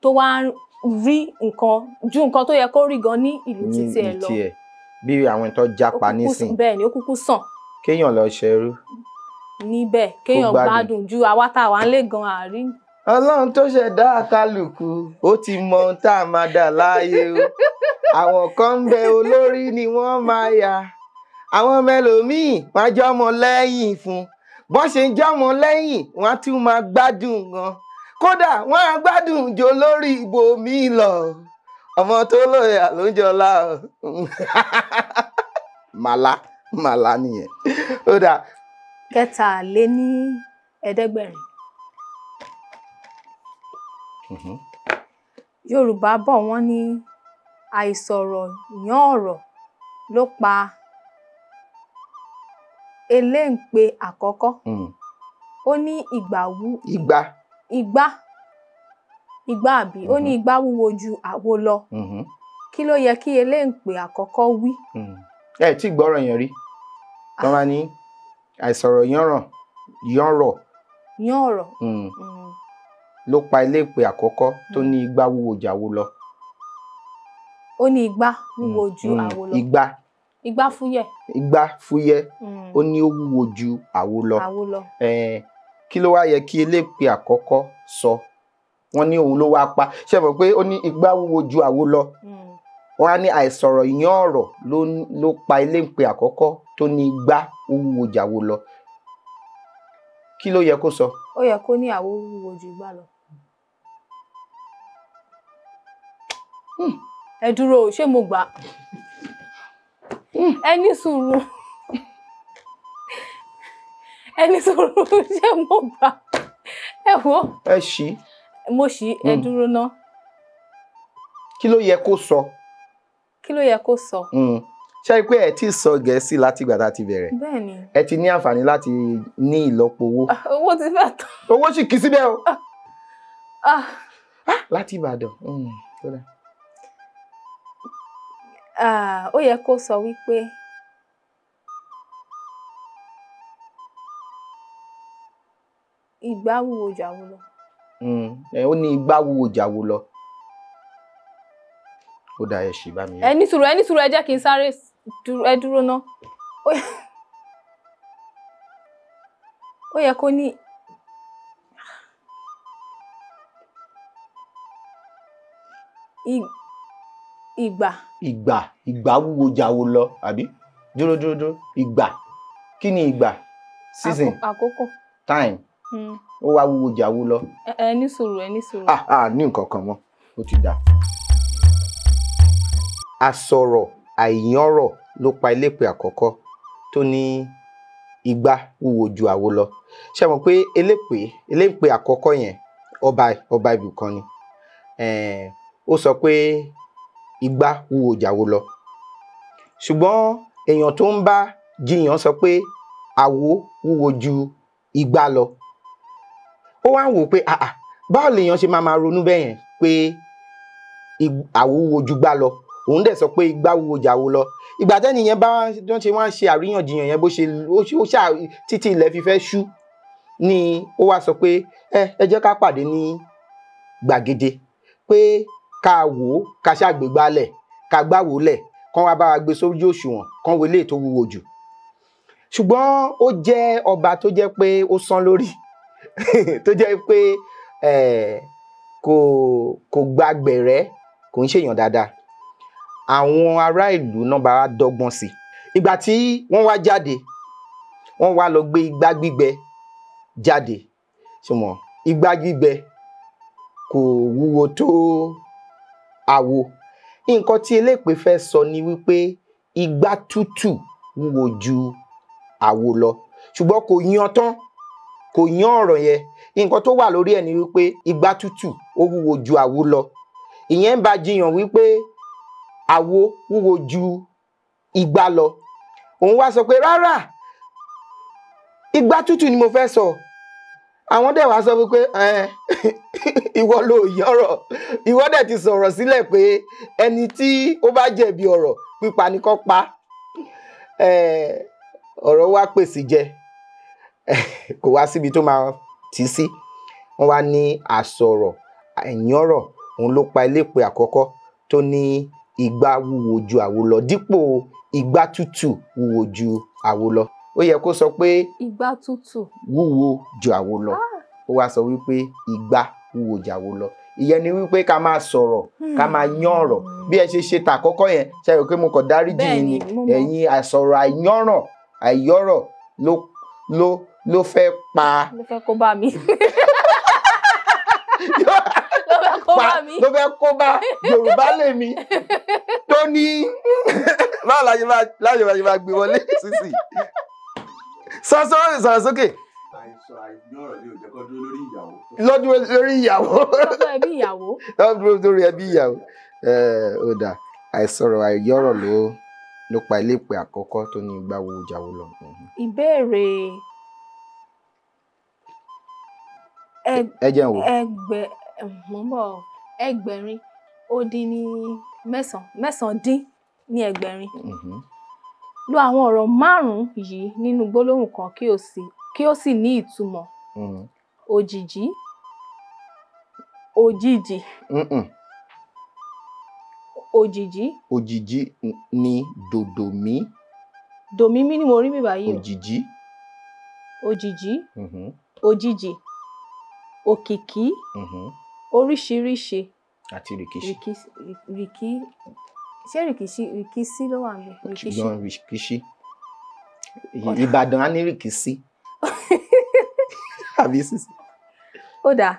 Speaker 4: tó wá rí nǹkan ju nǹkan tó yẹ kó rí gan ní ìlú títí ẹ lọ.
Speaker 3: Bí àwọn tó jápa nísìn.
Speaker 4: Bẹ́ẹ̀ ni ó kúkú sàn.
Speaker 3: Kéèyàn lọ ṣerú.
Speaker 4: Níbẹ̀ kéèyàn gbádùn ju àwa tá a wà ń lé gan àárín.
Speaker 3: Ọlọ́run tó ṣẹ̀dá kálukú ó ti mọ ohun tá a máa dà láàyè o. Àwọn kan ń bẹ olórí ni wọ́n máa yà. Àwọn mẹlòmíì wọ́n á jọ́mọ lẹ́yìn fún. Bọ́n ṣe ń jọ́mọ lẹ́yìn wọ́n á tún máa gbádùn gan. Kódà wọ́n á gbádùn jò lórí ibòmíì lọ. Ọmọ tó lóye ló ń jọlá o. Màlá màlá nìyẹn. Ó dáa,
Speaker 4: 783. Yorùbá bọ̀ wọ́n ní àìsọ̀rọ̀ yán ọ̀rọ̀ ló pa eléǹpé àkọ́kọ́. Ó ní ìgbà igbá àbí ó ní igbá wúwo ju àwo lọ. Kí ló yẹ kí eléǹpé àkọ́kọ́ wí?
Speaker 3: Ẹ tí gbọ́rọ̀ yẹn rí. Wọ́n máa ní àìsọ̀rọ̀ yánrọ̀
Speaker 4: yánrọ̀
Speaker 3: ló pa eléǹpé àkọ́kọ́ tó ní igbá wúwo ju àwo lọ.
Speaker 4: Ó ní igbá wúwo ju àwo lọ. Igbá fúyẹ́.
Speaker 3: Igbá fúyẹ́. Ó ní ó wúwo ju àwo lọ. Kí ló wá yẹ kí eléǹpé àkọ́kọ́ sọ? Wọ́n ní òun ló wá pa. Ṣé mọ̀ pé ó ní igbá wúwo ju àwo lọ. Wọ́n á ní àìsọ̀rọ̀ yán ọ̀rọ̀ ló pa eléǹpé àkọ́kọ́ tó ní igbá ó wúwo ju àwo lọ. Kí ló yẹ kó sọ?
Speaker 4: Ó yẹ kó ní àwo wúwo ju igbá lọ. Ẹ dúró, ṣé mo gbà? Ẹ ní sùúrù. Ẹ ní sùúrù, ṣé mo gbà? Ẹ wò.
Speaker 3: Ẹ ṣí.
Speaker 4: Mo ṣí, ẹ dúró ná.
Speaker 3: Kí ló yẹ kó sọ?
Speaker 4: Kí ló yẹ kó sọ?
Speaker 3: Ṣé pé ẹ ti sọ Gẹ̀ẹ́sì láti ìgbà tá a ti bẹ̀rẹ̀?
Speaker 4: Bẹ́ẹ̀ni.
Speaker 3: Ẹ ti ní àǹfààní láti ní ìlọ́po owó.
Speaker 4: Owó ti fẹ́ tán.
Speaker 3: Owó sì kì í síbẹ̀ o. Láti Ìbàdàn.
Speaker 4: Ó yẹ kó sọ wípé igbá wúwo ju àwo lọ.
Speaker 3: Ó ní igbá wúwo ju àwo lọ. Ó dá ẹ ṣì bá mi.
Speaker 4: Ẹ ní sùúrù, ẹ ní sùúrù, ẹ jẹ́ kí n sáré ẹ dúró ná. Ó yẹ kó ní ìgbà.
Speaker 3: Ìgbà wúwo ju àwo lọ, àbí? Dúró. Ìgbà. Kí ni ìgbà? Season.
Speaker 4: Àkókò.
Speaker 3: Time. Ó wá wúwo ju àwo lọ.
Speaker 4: Ẹ ní sùúrù, ẹ ní sùúrù.
Speaker 3: Ní nǹkan kan mọ́, ó ti dà. Àsọ̀rọ̀ àìyànrọ̀ ló pa eléǹpé àkọ́kọ́ tó ní igbá wúwo ju àwo lọ. Ṣé mọ̀ pé eléǹpé àkọ́kọ́ yẹn ọba ibìkan ni. Ó sọ pé igbá wúwo ju àwo lọ. Ṣùgbọ́n èèyàn tó ń bá jiyàn sọ pé àwo wúwo ju igbá lọ. Ó wá ń wò pé báwo lèèyàn ṣe máa ronú bẹ́ẹ̀ yẹn pé àwo wúwo ju igbá lọ. Òun dẹ̀ sọ pé igbá wúwo ju àwo lọ. Ìgbà tẹ́ni yẹn bá wọ́n ṣe wá ń ṣe àríyànjiyàn yẹn bó ṣe ó ṣà títí ilẹ̀ fi fẹ́ ṣú ni ó wá sọ pé ẹ jẹ́ ká pàdé ní gbàgede pé ká wò ó, ká ṣàgbégbálẹ̀, ká gbáwò lẹ̀, kán wá bá wa gbé sójú òṣùwọ̀n, kán wo eléyìí tó wúwo jù. Ṣùgbọ́n ó jẹ́ ọba tó jẹ́ pé ó sán lórí tó jẹ́ pé kò gba gbẹ̀rẹ́, kò ń ṣèyàn dáadáa. Àwọn ará ìlú náà bá dọ́gbọ́n sí i. Ìgbà tí wọ́n wá jáde, wọ́n wá lọ gbé igbá gbígbẹ jáde. Ṣùgbọ́n igbá gbígbẹ kò wúwo tó àwo. Nǹkan tí eléǹpé fẹ́ sọ ni wípé igbá tútù wúwo ju àwo lọ. Ṣùgbọ́n kò yan tán, kò yan ọ̀rọ̀ yẹn. Nǹkan tó wà lórí ẹ̀ ni wípé igbá tútù ó wúwo ju àwo lọ. Ìyẹn ń bá jiyàn wípé àwo wúwo ju igbá lọ. Òun wá sọ pé rárá, igbá tútù ni mo fẹ́ sọ. Àwọn dẹ̀ wá sọ wípé ìwọ ló yọ̀rọ̀, ìwọ dẹ̀ ti sọ̀rọ̀ sílẹ̀ pé ẹni tí ó bá jẹ̀bi ọ̀rọ̀ pípa ni kó pa. Ọ̀rọ̀ wá pèsè jẹ, kò wá síbi tó máa tì sí. Wọ́n wá ní àsọ̀rọ̀ àìyànrọ̀ òun ló pa eléǹpé àkọ́kọ́ tó ní igbá wúwo ju àwo lọ dípò igbá tútù wúwo ju àwo lọ. Ó yẹ kó sọ pé
Speaker 4: igbá tútù
Speaker 3: wúwo ju àwo lọ. Ó wá sọ wípé igbá wúwo ju àwo lọ. Ìyẹn ni wípé ká máa sọ̀rọ̀, ká máa yán ọ̀rọ̀. Bí ẹ ṣe ṣe tàkọ́kọ́ yẹn, ṣe rò pé mo kàn dáríjì yín ni. Ẹ̀yin àsọ̀rọ̀ àìyànràn àìyọ̀rọ̀ ló fẹ́ pa.
Speaker 4: Ló fẹ́ kó bá mi.
Speaker 3: Ló fẹ́ kó bá Yorùbá lèmi tó ní báwo la ṣe máa gbé wọlé sísì. Sọ̀rọ̀ sókè.
Speaker 5: Àìsàn àìgbọ́rọ̀ ni ò jẹ́ kó dúró lórí ìyàwó.
Speaker 3: Lọ́dún lórí ìyàwó.
Speaker 4: Lọ́dún ẹbí ìyàwó.
Speaker 3: Lọ́dún lórí ẹbí ìyàwó. Ó dà, àìsọ̀rọ̀ àìyọ́rọ̀ ló pa ilé ìpè àkọ́kọ́ tó ní igbá wo ìjàwó lọ.
Speaker 4: Ìbéèrè
Speaker 3: ẹ jẹ́ n wò.
Speaker 4: 8,600 8,900. Lo àwọn ọ̀rọ̀ márùn-ún yìí nínú gbólóhùn kan kí ó sì ní ìtumọ̀. Òjìji, òjìji, òjìji.
Speaker 3: Òjìji ni dòdòmí.
Speaker 4: Dòmímí ni mo rí mi báyìí o.
Speaker 3: Òjìji.
Speaker 4: Òjìji, òjìji, òkìkí, oríṣiríṣi.
Speaker 3: Àti rìkíṣí.
Speaker 4: Ṣé rìkíṣí rìkíṣí ló wà níbẹ̀? Rìkíṣí.
Speaker 3: Ṣùgbọ́n rìkíṣí. Ìbàdàn á ní rìkíṣí. Àbí sísè.
Speaker 4: Ó dáa.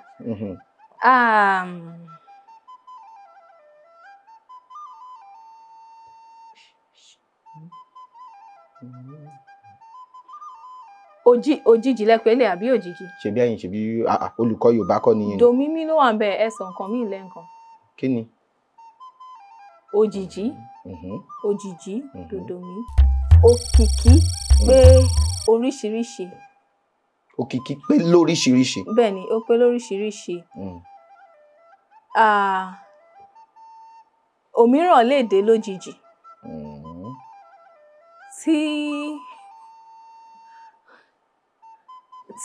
Speaker 4: Òjìji lẹ́pẹ̀lẹ́ àbí òjìji?
Speaker 3: Ṣebí ẹ̀yin ṣebí olùkọ́ Yorùbá kọ́ ni yín.
Speaker 4: Dòmímí ló wà níbẹ̀, ẹ sọ nǹkan míì lẹ́ǹkan.
Speaker 3: Kí ni?
Speaker 4: Òjìji, òjìji, dòdòmí, òkìkí pé oríṣiríṣi.
Speaker 3: Òkìkí pé lóríṣiríṣi.
Speaker 4: Bẹ́ẹ̀ ni, ó pé lóríṣiríṣi. Òmíràn lè dé lójijì.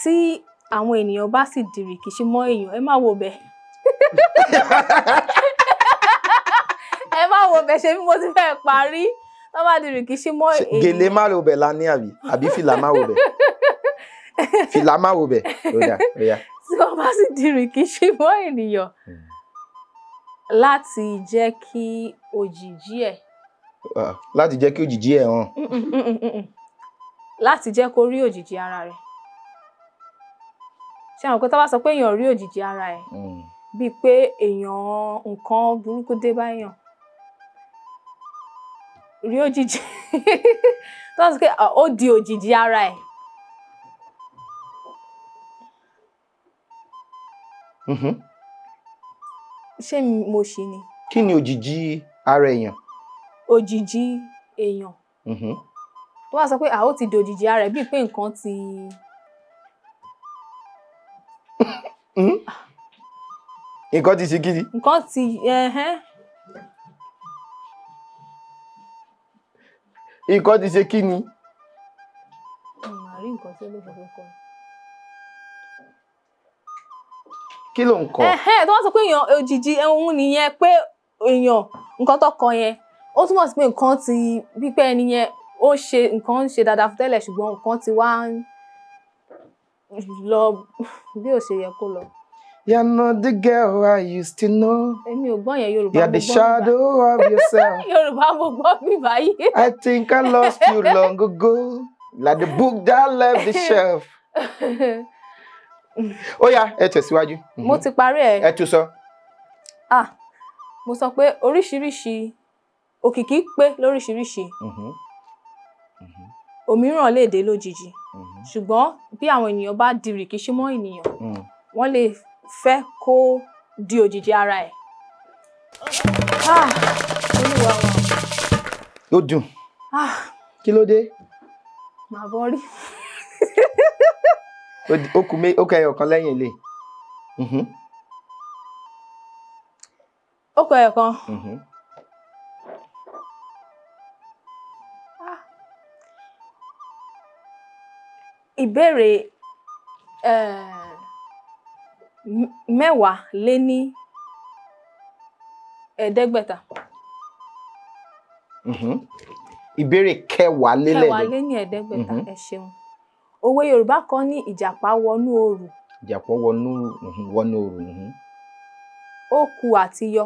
Speaker 4: Tí àwọn ènìyàn bá sì di rìkíṣí mọ́ èèyàn, ẹ má wo bẹ̀. Ẹ má wo bẹ̀, ṣe bí mo ti fẹ́ parí. Wọ́n bá di rìkíṣí mọ́ èèyàn.
Speaker 3: Gèlè má wo bẹ̀ la ní àbí? Àbí fìlà má wo bẹ̀? Fìlà má wo bẹ̀. Ó dà, ó yá.
Speaker 4: Tí wọ́n bá sì di rìkíṣí mọ́ ènìyàn láti jẹ́ kí òjìji ẹ̀.
Speaker 3: Láti jẹ́ kí òjìji ẹ̀ hàn.
Speaker 4: Láti jẹ́ kó rí òjìji ara rẹ̀. Ṣé àwọn kan tó bá sọ pé èèyàn rí òjìji ara ẹ̀, bíi pé èèyàn nǹkan burúkú dé bá èèyàn. Rí òjìji. Tó bá sọ pé ó di òjìji ara ẹ̀. Ṣé mo ṣì ni?
Speaker 3: Kí ni òjìji ara èèyàn?
Speaker 4: Òjìji èèyàn. Tó bá sọ pé ó ti di òjìji ara ẹ̀, bíi pé nǹkan ti.
Speaker 3: Nǹkan ti ṣe kí ni?
Speaker 4: Nǹkan ti.
Speaker 3: Nǹkan ti ṣe kí ni?
Speaker 4: Màá rí nǹkan tí olóòfófó kọ.
Speaker 3: Kí ló ń kọ?
Speaker 4: Tó bá sọ pé èèyàn òjìji òun nìyẹn, pé èèyàn nǹkan tó kọ yẹn, ó túmọ̀ sí pé nǹkan ti bí pé ẹni yẹn ó ṣe nǹkan ń ṣe dáadáa fún tẹ́lẹ̀, ṣùgbọ́n nǹkan ti wá ń lọ bí ò ṣe yẹ kó lọ.
Speaker 3: You're not the girl I used to know.
Speaker 4: Èmi ò gbọ́ yẹn, Yorùbá mo gbọ́
Speaker 3: You're the shadow of yourself.
Speaker 4: Yorùbá mo gbọ́ bí báyìí.
Speaker 3: I think I lost you long ago, like the book that left the shelf. Ó yá, ẹ tẹ̀síwájú.
Speaker 4: Mo ti parí ẹ̀.
Speaker 3: Ẹ tún sọ.
Speaker 4: Mo sọ pé oríṣiríṣi òkìkí pé lóríṣiríṣi. Òmíràn lè dé lójijì. Ṣùgbọ́n bí àwọn ènìyàn bá di rìkíṣí mọ́ ènìyàn, wọ́n lè fẹ́ kó di òjìji ara ẹ̀. Olúwa wa.
Speaker 3: Ó dùn. Kí ló dé?
Speaker 4: Màá bọ́ rí.
Speaker 3: Ó kù ó kù ẹyọ kan lẹ́yìn ilé.
Speaker 4: Ó kù ẹyọ kan. Ìbéèrè 5,210.
Speaker 3: Ìbéèrè 5,210.
Speaker 4: Ẹ ṣeun. Òwe Yorùbá kan ní ìjàpá wọnú òrù.
Speaker 3: Ìjàpá wọnú òrù.
Speaker 4: Ó kù àti yọ.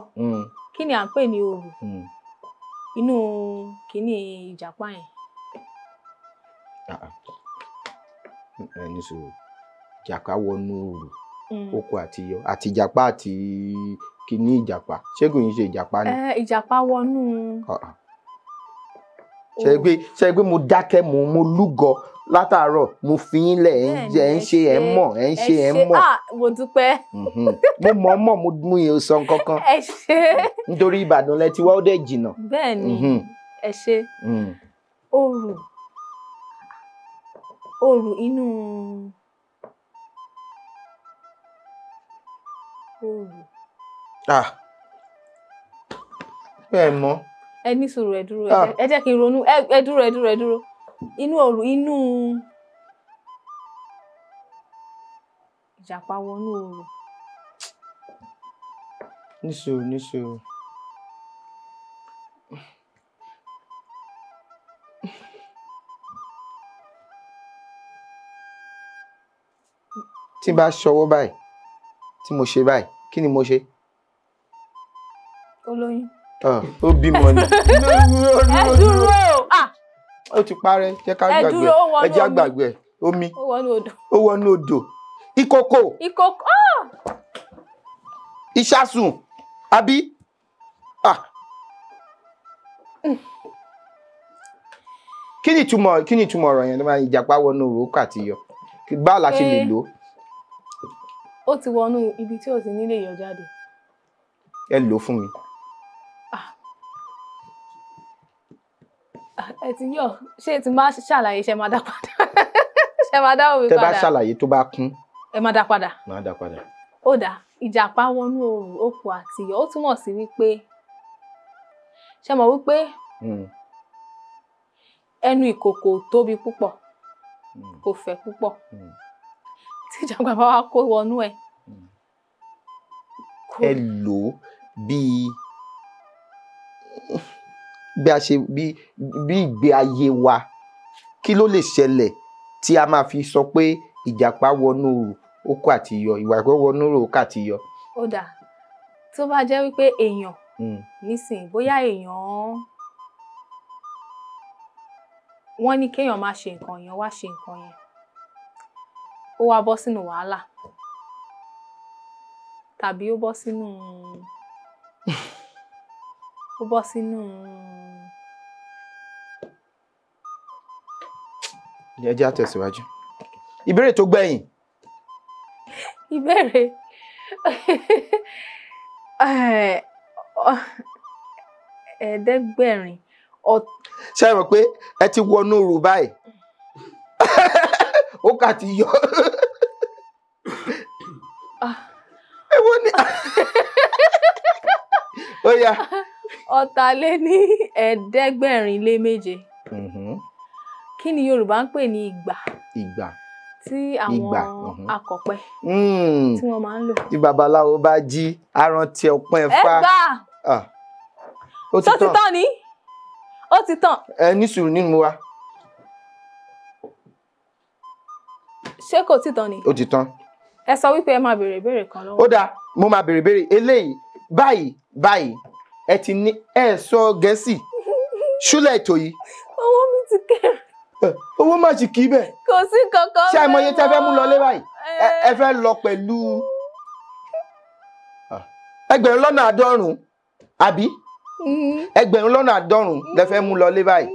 Speaker 4: Kí ni à ń pè ní òrù? Inú kíní ìjàpá yẹn.
Speaker 3: Ẹni sọ̀rọ̀ ìjàpá wọnú òrù, ó kù àti yọ, àti ìjàpá àti kíní ìjàpá. Ṣé kò ń ṣe ìjàpá ni?
Speaker 4: Ìjàpá wọnú.
Speaker 3: Ṣe pé mo dákẹ́, mo lúgọ Látàárọ̀ mo fi yín lẹ̀, ẹ̀ ń ṣe, ẹ̀ ń mọ̀, ẹ̀ ń ṣe, ẹ̀ ń mọ̀.
Speaker 4: Mo dúpẹ́.
Speaker 3: Mo mọ̀ mọ̀, mo mú yẹn sọ nǹkan kan.
Speaker 4: Ẹ ṣé.
Speaker 3: Nítorí Ìbàdàn lẹ ti wá, ó dẹ̀ jìnnà.
Speaker 4: Bẹ́ẹ̀ni, ẹ ṣé. Òrù. Òrù inú. Òrù.
Speaker 3: Bẹ́ẹ̀ mọ̀.
Speaker 4: Ẹ ní sùúrù, ẹ dúró, ẹ jẹ́ kí n ronú, ẹ dúró, ẹ dúró, ẹ dúró. Inú òrù, inú ìjàpá wọnú òrù.
Speaker 3: Ní sùúrù, ní sùúrù. Tí n bá ṣọwọ́ báyìí, tí mo ṣe báyìí, kí ni mo ṣe?
Speaker 4: Ó lóyún.
Speaker 3: Ó bímọ ni.
Speaker 4: Ẹ dúró.
Speaker 3: Ó ti parẹ́, jẹ́ ká gbàgbé ẹ, jẹ́ àgbàgbé ẹ. Omi.
Speaker 4: Ó wọnú odò.
Speaker 3: Ó wọnú odò. Ìkòkò.
Speaker 4: Ìkòkò.
Speaker 3: Ìṣasùn. Àbí? Kí ni ìtumọ̀, kí ni ìtumọ̀ ọ̀rọ̀ yẹn tó máa ń ìjàpá wọnú òrò àti yọ? Báwo la ṣe lè lò ó?
Speaker 4: Ó ti wọnú ibi tí ò ti ní lè yọ jáde.
Speaker 3: Ẹ lò ó fún mi.
Speaker 4: Ẹ ti yọ, ṣé ti máa ṣàlàyé, ṣe máa dá padà? Ṣe máa dá òwe padà?
Speaker 3: Tẹ bá ṣàlàyé tó bá kún.
Speaker 4: Ẹ máa dá padà.
Speaker 3: Máa dá padà.
Speaker 4: Ó dà, ìjàpá wọnú òrù, òkú àti iyọ̀, ó túmọ̀ sí wípé, ṣe mọ̀ wípé ẹnu ìkòkò tóbi púpọ̀, kò fẹ̀ púpọ̀. Tí ìjàpá bá wá kó wọnú ẹ̀.
Speaker 3: Ẹ lò ó bíi bí a ṣe bí ìgbé ayé wa, kí ló lè ṣẹlẹ̀ tí a máa fi sọ pé ìjàpá wọnú òrù, ó kó àti yọ, ìwà ìpẹ́ wọnú òrù, ó kó àti yọ.
Speaker 4: Ó dà, tó bá jẹ́ wípé èèyàn nísìnyí, bóyá èèyàn wọ́n ní kéèyàn má ṣe nǹkan, èèyàn wá ṣe nǹkan yẹn, ó wá bọ́ sínú wàhálà, tàbí ó bọ́ sínú
Speaker 3: Ẹ jẹ́ á tẹ̀síwájú. Ìbéèrè tó gbẹ̀yìn.
Speaker 4: Ìbéèrè 500.
Speaker 3: Ṣé ẹ mọ̀ pé ẹ ti wọnú òrù báyìí? Ó kà ti yọ. Èwo ni? Ó yá.
Speaker 4: 747. Kí ni Yorùbá ń pè ní ìgbà?
Speaker 3: Ìgbà.
Speaker 4: Tí àwọn akọ̀pẹ tí wọ́n máa ń lò.
Speaker 3: Tí babaláwo bá jí, á rántí ọpọ́n Ifá.
Speaker 4: Ẹ gbà.
Speaker 3: Ó ti
Speaker 4: tán ni? Ó ti tán.
Speaker 3: Ẹ ní sùúrù nínú wa.
Speaker 4: Ṣé kò tí tán ni?
Speaker 3: Ó ti tán.
Speaker 4: Ẹ sọ wípé ẹ máa béèrè ìbéèrè kan lọ́wọ́.
Speaker 3: Ó dáa, mo máa béèrè ìbéèrè eléyìí báyìí báyìí. Ẹ ti ní ẹ sọ Gẹ̀ẹ́sì. Ṣúlẹ̀ ètò yìí.
Speaker 4: Owó mi ti kéré.
Speaker 3: Owó má sì kí bẹ́ẹ̀.
Speaker 4: Kò sí kankan
Speaker 3: bẹ́ẹ̀ mọ́. Ṣé àìmọye tẹ́ fẹ́ mú lọlé báyìí? Ẹ fẹ́ lọ pẹ̀lú 1,090,000, àbí? 1,090,000 lẹ fẹ́ mú lọlé báyìí.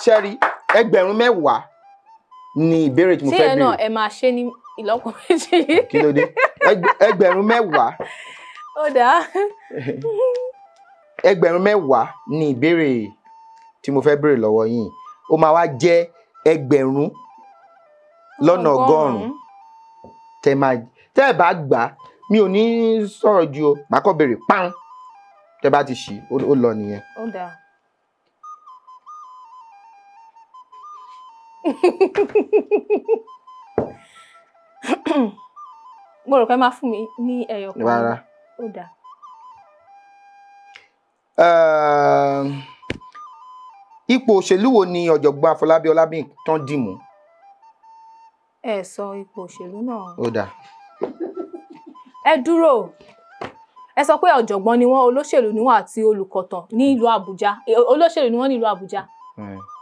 Speaker 3: Ṣé rí 10,000 ni ìbéèrè tí mo fẹ́ béèrè.
Speaker 4: Ṣé ẹ náà ẹ máa ṣe ní ìlọ́po méjì?
Speaker 3: Kí ló dé? 10,000.
Speaker 4: Ó dáa.
Speaker 3: 10,000 ni ìbéèrè tí mo fẹ́ béèrè lọ́wọ́ yín. Ó máa wá jẹ́ 1,100,000. Tẹ́ ẹ bá gbà, mi ò ní sọ̀rọ̀ ju o, màá kọ́ béèrè pán. Tẹ́ bá ti ṣí, ó lọ nìyẹn.
Speaker 4: Ó dáa. Mo rò pé máa fún mi ní ẹyọ kan.
Speaker 3: Rárá.
Speaker 4: Ó dáa.
Speaker 3: Ipò òṣèlú wo ni ọ̀jọ̀gbọ́n Afọlábí Ọlábìntán dì mú?
Speaker 4: Ẹ sọ ipò òṣèlú náà.
Speaker 3: Ó dáa.
Speaker 4: Ẹ dúró. Ẹ sọ pé ọ̀jọ̀gbọ́n ni wọ́n, olóṣèlú ni wọ́n àti olùkọ̀tàn ní ìlú Àbújá. Olóṣèlú ni wọ́n ní ìlú Àbújá.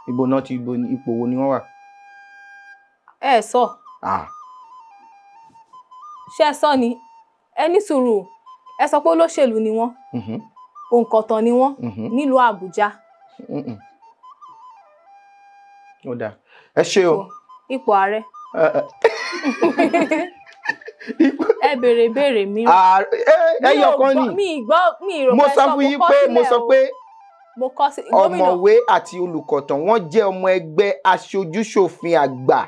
Speaker 3: Ibo náà ti ipò wo ni wọ́n wà?
Speaker 4: Ẹ sọ. Ṣé ẹ sọ ni? Ẹ ní sùúrù. Ẹ sọ pé olóṣèlú ni wọ́n. Òǹkọ̀tàn ni wọ́n nílùú Àbújá.
Speaker 3: Ó dáa, ẹ ṣé o.
Speaker 4: Ipò ààrẹ. Ẹ béèrè ìbéèrè mìíràn.
Speaker 3: Ẹyọ kan ni.
Speaker 4: Mi gbọ́, mi rò
Speaker 3: Mo
Speaker 4: pé
Speaker 3: sọ fún yín pé mo sọ pé
Speaker 4: mo kọ sí gómìnà.
Speaker 3: Ọ̀mọ̀wé àti olùkọ̀tàn, wọ́n jẹ́ ọmọ ẹgbẹ́ aṣojúṣòfin àgbà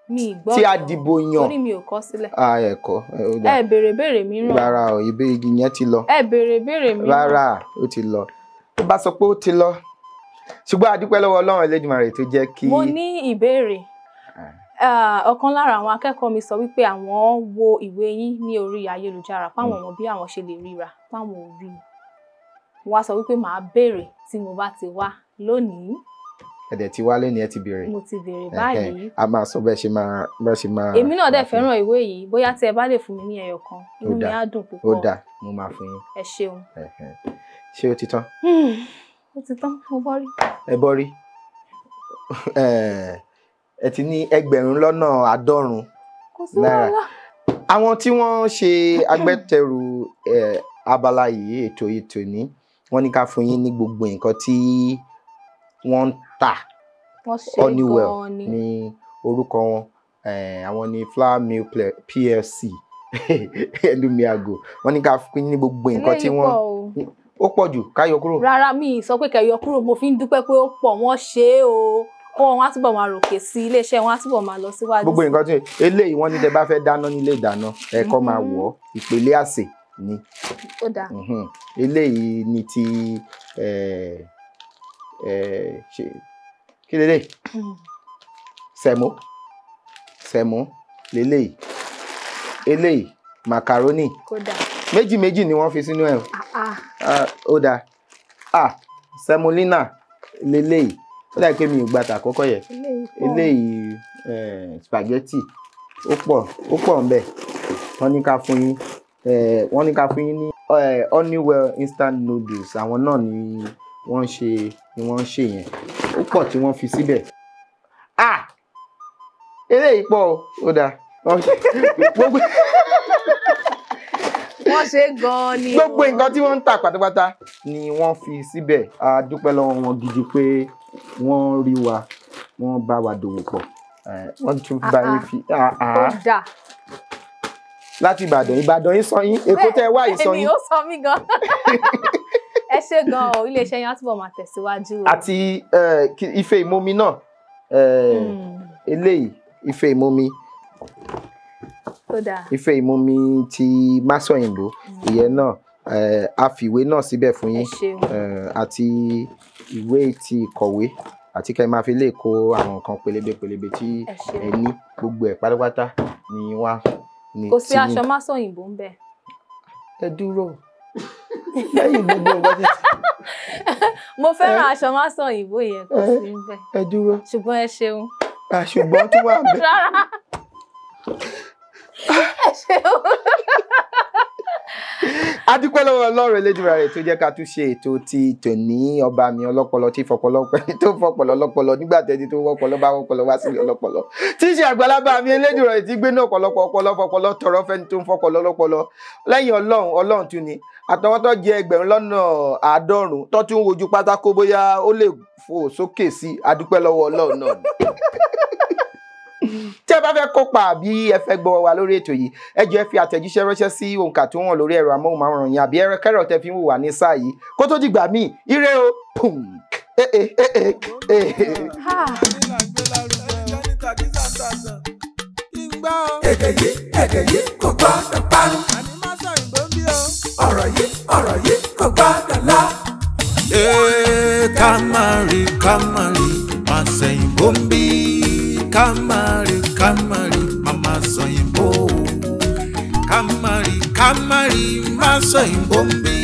Speaker 4: Mi gbọ́
Speaker 3: tí a dìbò yàn.
Speaker 4: Torí mi ò kọ sílẹ̀.
Speaker 3: Ẹ̀kọ́ ó dáa.
Speaker 4: Ẹ béèrè ìbéèrè mìíràn.
Speaker 3: Rárá o, ìbéèrè yẹn ti lọ.
Speaker 4: Ẹ béèrè ìbéèrè mìíràn.
Speaker 3: Rárá, ó ti lọ. Tó bá sọ pé ó ti lọ. Ṣùgbọ́n a dúpẹ́ lọ́wọ́ Ọlọ́run Elédùmarè tó jẹ́ kí.
Speaker 4: Mo ní ìbéèrè. Ọ̀kan lára àwọn akẹ́kọ̀ọ́ mi sọ wípé àwọn wo ìwé yín ní orí ayélujára, páwọn mọ bí àwọn ṣe lè ríra, páwọn ò rí i. Wọ́n á sọ wípé màá béèrè tí mo bá ti wá lónìí.
Speaker 3: Ẹ̀dẹ̀ ti wá lónìí, ẹ ti béèrè.
Speaker 4: Mo ti béèrè báyìí.
Speaker 3: A máa sọ bẹ́ẹ̀ ṣe máa bẹ́ẹ̀ ṣe máa.
Speaker 4: Èmi náà dẹ̀ fẹ́ràn ìwé yìí, bóyá tí ẹ bá lè fún mi ní ẹyọ kan, inú mi á dùn púpọ̀.
Speaker 3: Ó dáa, mo máa fún yín.
Speaker 4: Ẹ ṣeun.
Speaker 3: Ṣé ó ti tán?
Speaker 4: Ó ti tán, mo bọ́ rí.
Speaker 3: Ẹ bọ́ rí. Ẹ ti ní 1,090,000 náírà. Àwọn tí wọ́n ṣe agbẹ́tẹrù abala yìí, ètò ní wọ́n ní ká fún yín ní gbogbo nǹkan tí wọ́n ń tà. Honeywell ní orúkọ wọn, àwọn ní Flour Mill PLC ẹlùmíàgò. Wọ́n ní ká fún yín ní gbogbo nǹkan tí wọ́n. Ó pọ̀ jù, ká yọ kúrò.
Speaker 4: Rárá, mi sọ pé kẹ́ yọ kúrò, mo fi ń dúpẹ́ pé ó pọ̀, wọ́n ṣe é o. Wọn á túbọ̀ máa ròkè sí iléeṣẹ́ wọn, á túbọ̀ máa lọ síwájú.
Speaker 3: Gbogbo nǹkan tí eléyìí wọ́n ní tẹ́ bá fẹ́ dáná nílé ìdáná, ẹ kọ́ máa wọ̀ ọ́, ìpele àsè ni.
Speaker 4: Ó dáa.
Speaker 3: Eléyìí ni ti kí lélẹ̀, sẹ̀mó, sẹ̀mó lélẹ́yìí. Eléyìí màkàrónì. Méjì méjì ni wọ́n fi sínú ẹ̀. Ó dáa. Sẹmolínà lélẹ́yìí. Ó dàbí pé mi ò gba tàkọ́kọ́ yẹn. Eléyìí spaghetti, ó pọ̀ ń bẹ̀. Wọ́n ní ká fún yín, wọ́n ní ká fún yín ní Honeywell instant noodles. Àwọn náà ni wọ́n ṣe ni wọ́n ṣe yẹn. Ó pọ̀ tí wọ́n fi síbẹ̀. Eléyìí pọ̀, ó dáa.
Speaker 4: Wọ́n ṣe gan-an ni.
Speaker 3: Gbogbo nǹkan tí wọ́n ń tà pátápátá ni wọ́n fi síbẹ̀. A dúpẹ́ lọ́wọ́ wọn gidi pé wọ́n rí wa, wọ́n bá wa dòwò pọ̀, wọ́n tún bá yín fi. Láti Ìbàdàn, Ìbàdàn yín sọ yín, Èkó tẹ́ wá yìí sọ yín.
Speaker 4: Èmi ó sọ mí gan. Ẹ ṣé gan o, iléeṣẹ́ yín á túbọ̀ máa tẹ̀síwájú.
Speaker 3: Àti ife ìmomi náà, eléyìí ife ìmomi. Ife ìmomi ti Másọ̀yìnbó, ìyẹn náà a fi ìwé náà síbẹ̀ fún yín, àti ìwé ti ìkọ̀wé, àti kẹ́ ẹ máa fi lè kó àwọn nǹkan pélébé pélébé tí ẹ ní, gbogbo ẹ̀ pátápátá ni wá ní.
Speaker 4: Kò sí aṣọ Másọ̀yìnbó ń bẹ̀.
Speaker 3: Ẹ dúró lẹ́yìn gbogbo nǹkan tí.
Speaker 4: Mo fẹ́ràn aṣọ Másọ̀yìnbó yẹn, kò sí ń bẹ̀.
Speaker 3: Ẹ dúró.
Speaker 4: Ṣùgbọ́n ẹ ṣeun.
Speaker 3: Ṣùgbọ́n tún wà bẹ́ẹ̀.
Speaker 4: Rárá. Ẹ ṣeun.
Speaker 3: A dúpẹ́ lọ́wọ́ Ọlọ́run Elédùmarè tó jẹ́ ká tún ṣe ètò ti tòní. Ọba mi ọlọ́pọlọ tí fọpọlọpẹ tó fọpọlọ lọ́pọlọ nígbà tẹ́ni tó wọ́pọlọ bá wọ́pọlọ wá sílẹ̀ ọlọ́pọlọ tí í ṣe àgbàlagbà mi Elédùmarè tí gbé ní ọ̀pọ̀lọpọ̀ ọpọlọ fọpọlọ tọrọ fẹ́ni tó ń fọpọlọ lọ́pọlọ. Lẹ́yìn Ọlọ́run, Ọlọ́run tún ni àtọwọ́ tó jẹ 1,090,000 tó tún wojú pátákó bóyá ó lè fò sókè sí. A dúpẹ́ lọ́wọ́ Ọlọ́run náà ni. Tí ẹ bá fẹ́ kópa àbí ẹ fẹ́ gbọ́ wa lórí ètò yìí, ẹ jọ̀ọ́ ẹ fi àtẹ̀jíṣẹ́ ránṣẹ́ sí òǹkà tó wọ̀n lórí ẹ̀rọ amóhùnmáwòrán yín àbí ẹ̀rọ kẹ́rọ̀ tẹ́ fi ń wò wá ní sáà yìí. Kó tó dìgbà míì, ire o. Pum.
Speaker 1: Èdè yìí kò gbọ́dọ̀ parun. Ọ̀rọ̀ yìí kò gbọ́dọ̀ lọ.
Speaker 2: Ká má rí, ká má rí, má sẹ̀yìnbó ń bí. Ká má rí, má sọ̀yìnbó. Ká má rí, má sọ̀yìnbó ń bí.